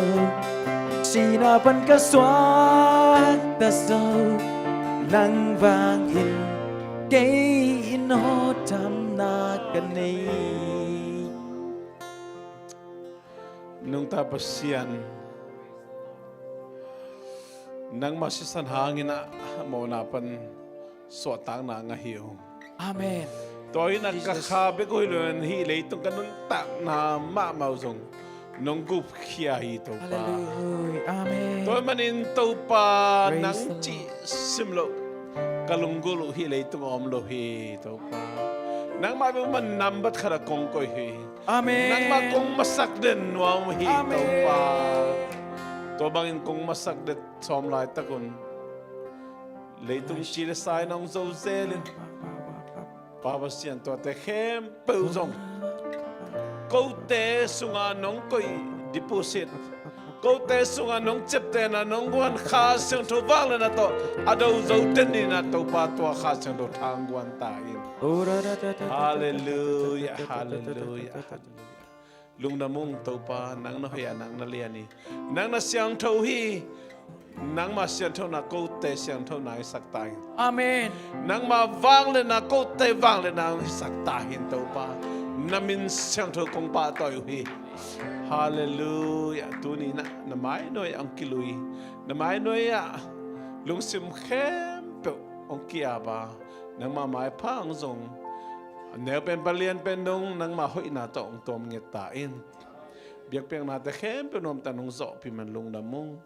thina pan ka suakta zo, nang vangin kei no damna ka nei. Nungta Pasian, nangmah sisan hangin ah mawhna pan suahtakna ngah hi ung. Amen. Tua hi a ka kha bek uh hi lo in hih leitung ka nuntakna mahmah uh zong nong gupkhia hi Topa. Hallelujah. Amen. Tua manin Topa, nang cih sim loh ka lunggulh uh hih leitung a om lo hi Topa. Nangmah bek man nambat khat a kong koih hi. Amen. Nangmah kong masak den nuam hi Topa. Tua bangin kong masak den sawm laitak un leitung ci le sa in hong zo zel in, Pa Pasian, tuate khempeuh zong kote sunga nong koih deposit, kote sunga nong ciaptehna, nong guan Kha Siangtho vangliatna tawh a do zo den ni in Topa, tua Kha Siangtho thang guan ta in. Halleluiah, halleluiah, halleluiah. Lungdam ung Topa, nang na hoih a, nang na lian hi. Nang na siangtho hi. Nangmah siangthona kote siangthona i sak ta in. Amen. Nangmah vangliatna kote vangliatna i sak ta in Topa. Na min siangtho kong pahtawi uh hi. Halleluiah. Tuni in na mai nuai ah hong kilui, na mai nuai ah lungsim khempeuh hong ki-ap a, nangmah maipha hong zong, a neu pen pan lian pen dong nangmah hoihna tawh hong tuam nget ta in. Biakpiaknate khempeuh nuamtak nong zawhpih man lungdam ung.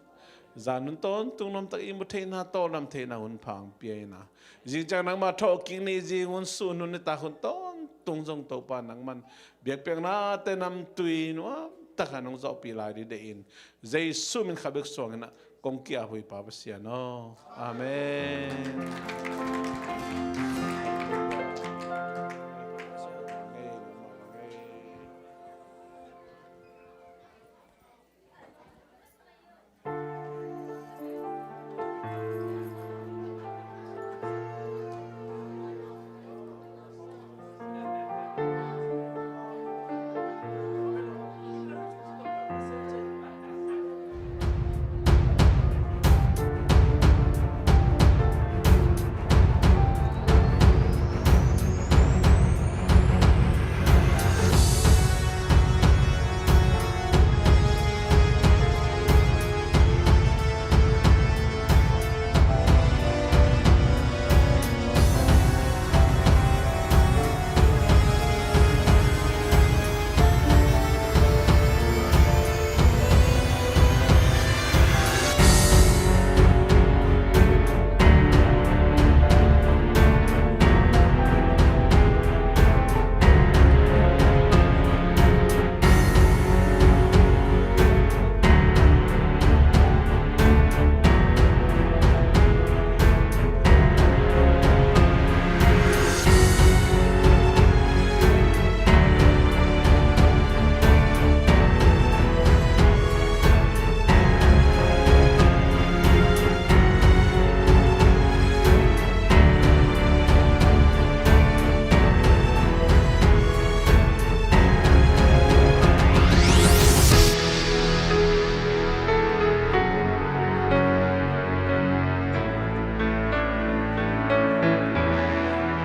Zan hun tawntung nuamtak ihmu theihna, tawldam theihna hun pha hong pia in a, zingciang nangmah thawhkik ni, zing hun, sun hun, nitak hun tawntung zong Topa, nangman biakpiaknate namtui nuamtak a nong zawhpih lai ding deih in, Jesu min khat bek suang in a kong ki-ap uh hi Pa Pasian aw. Amen.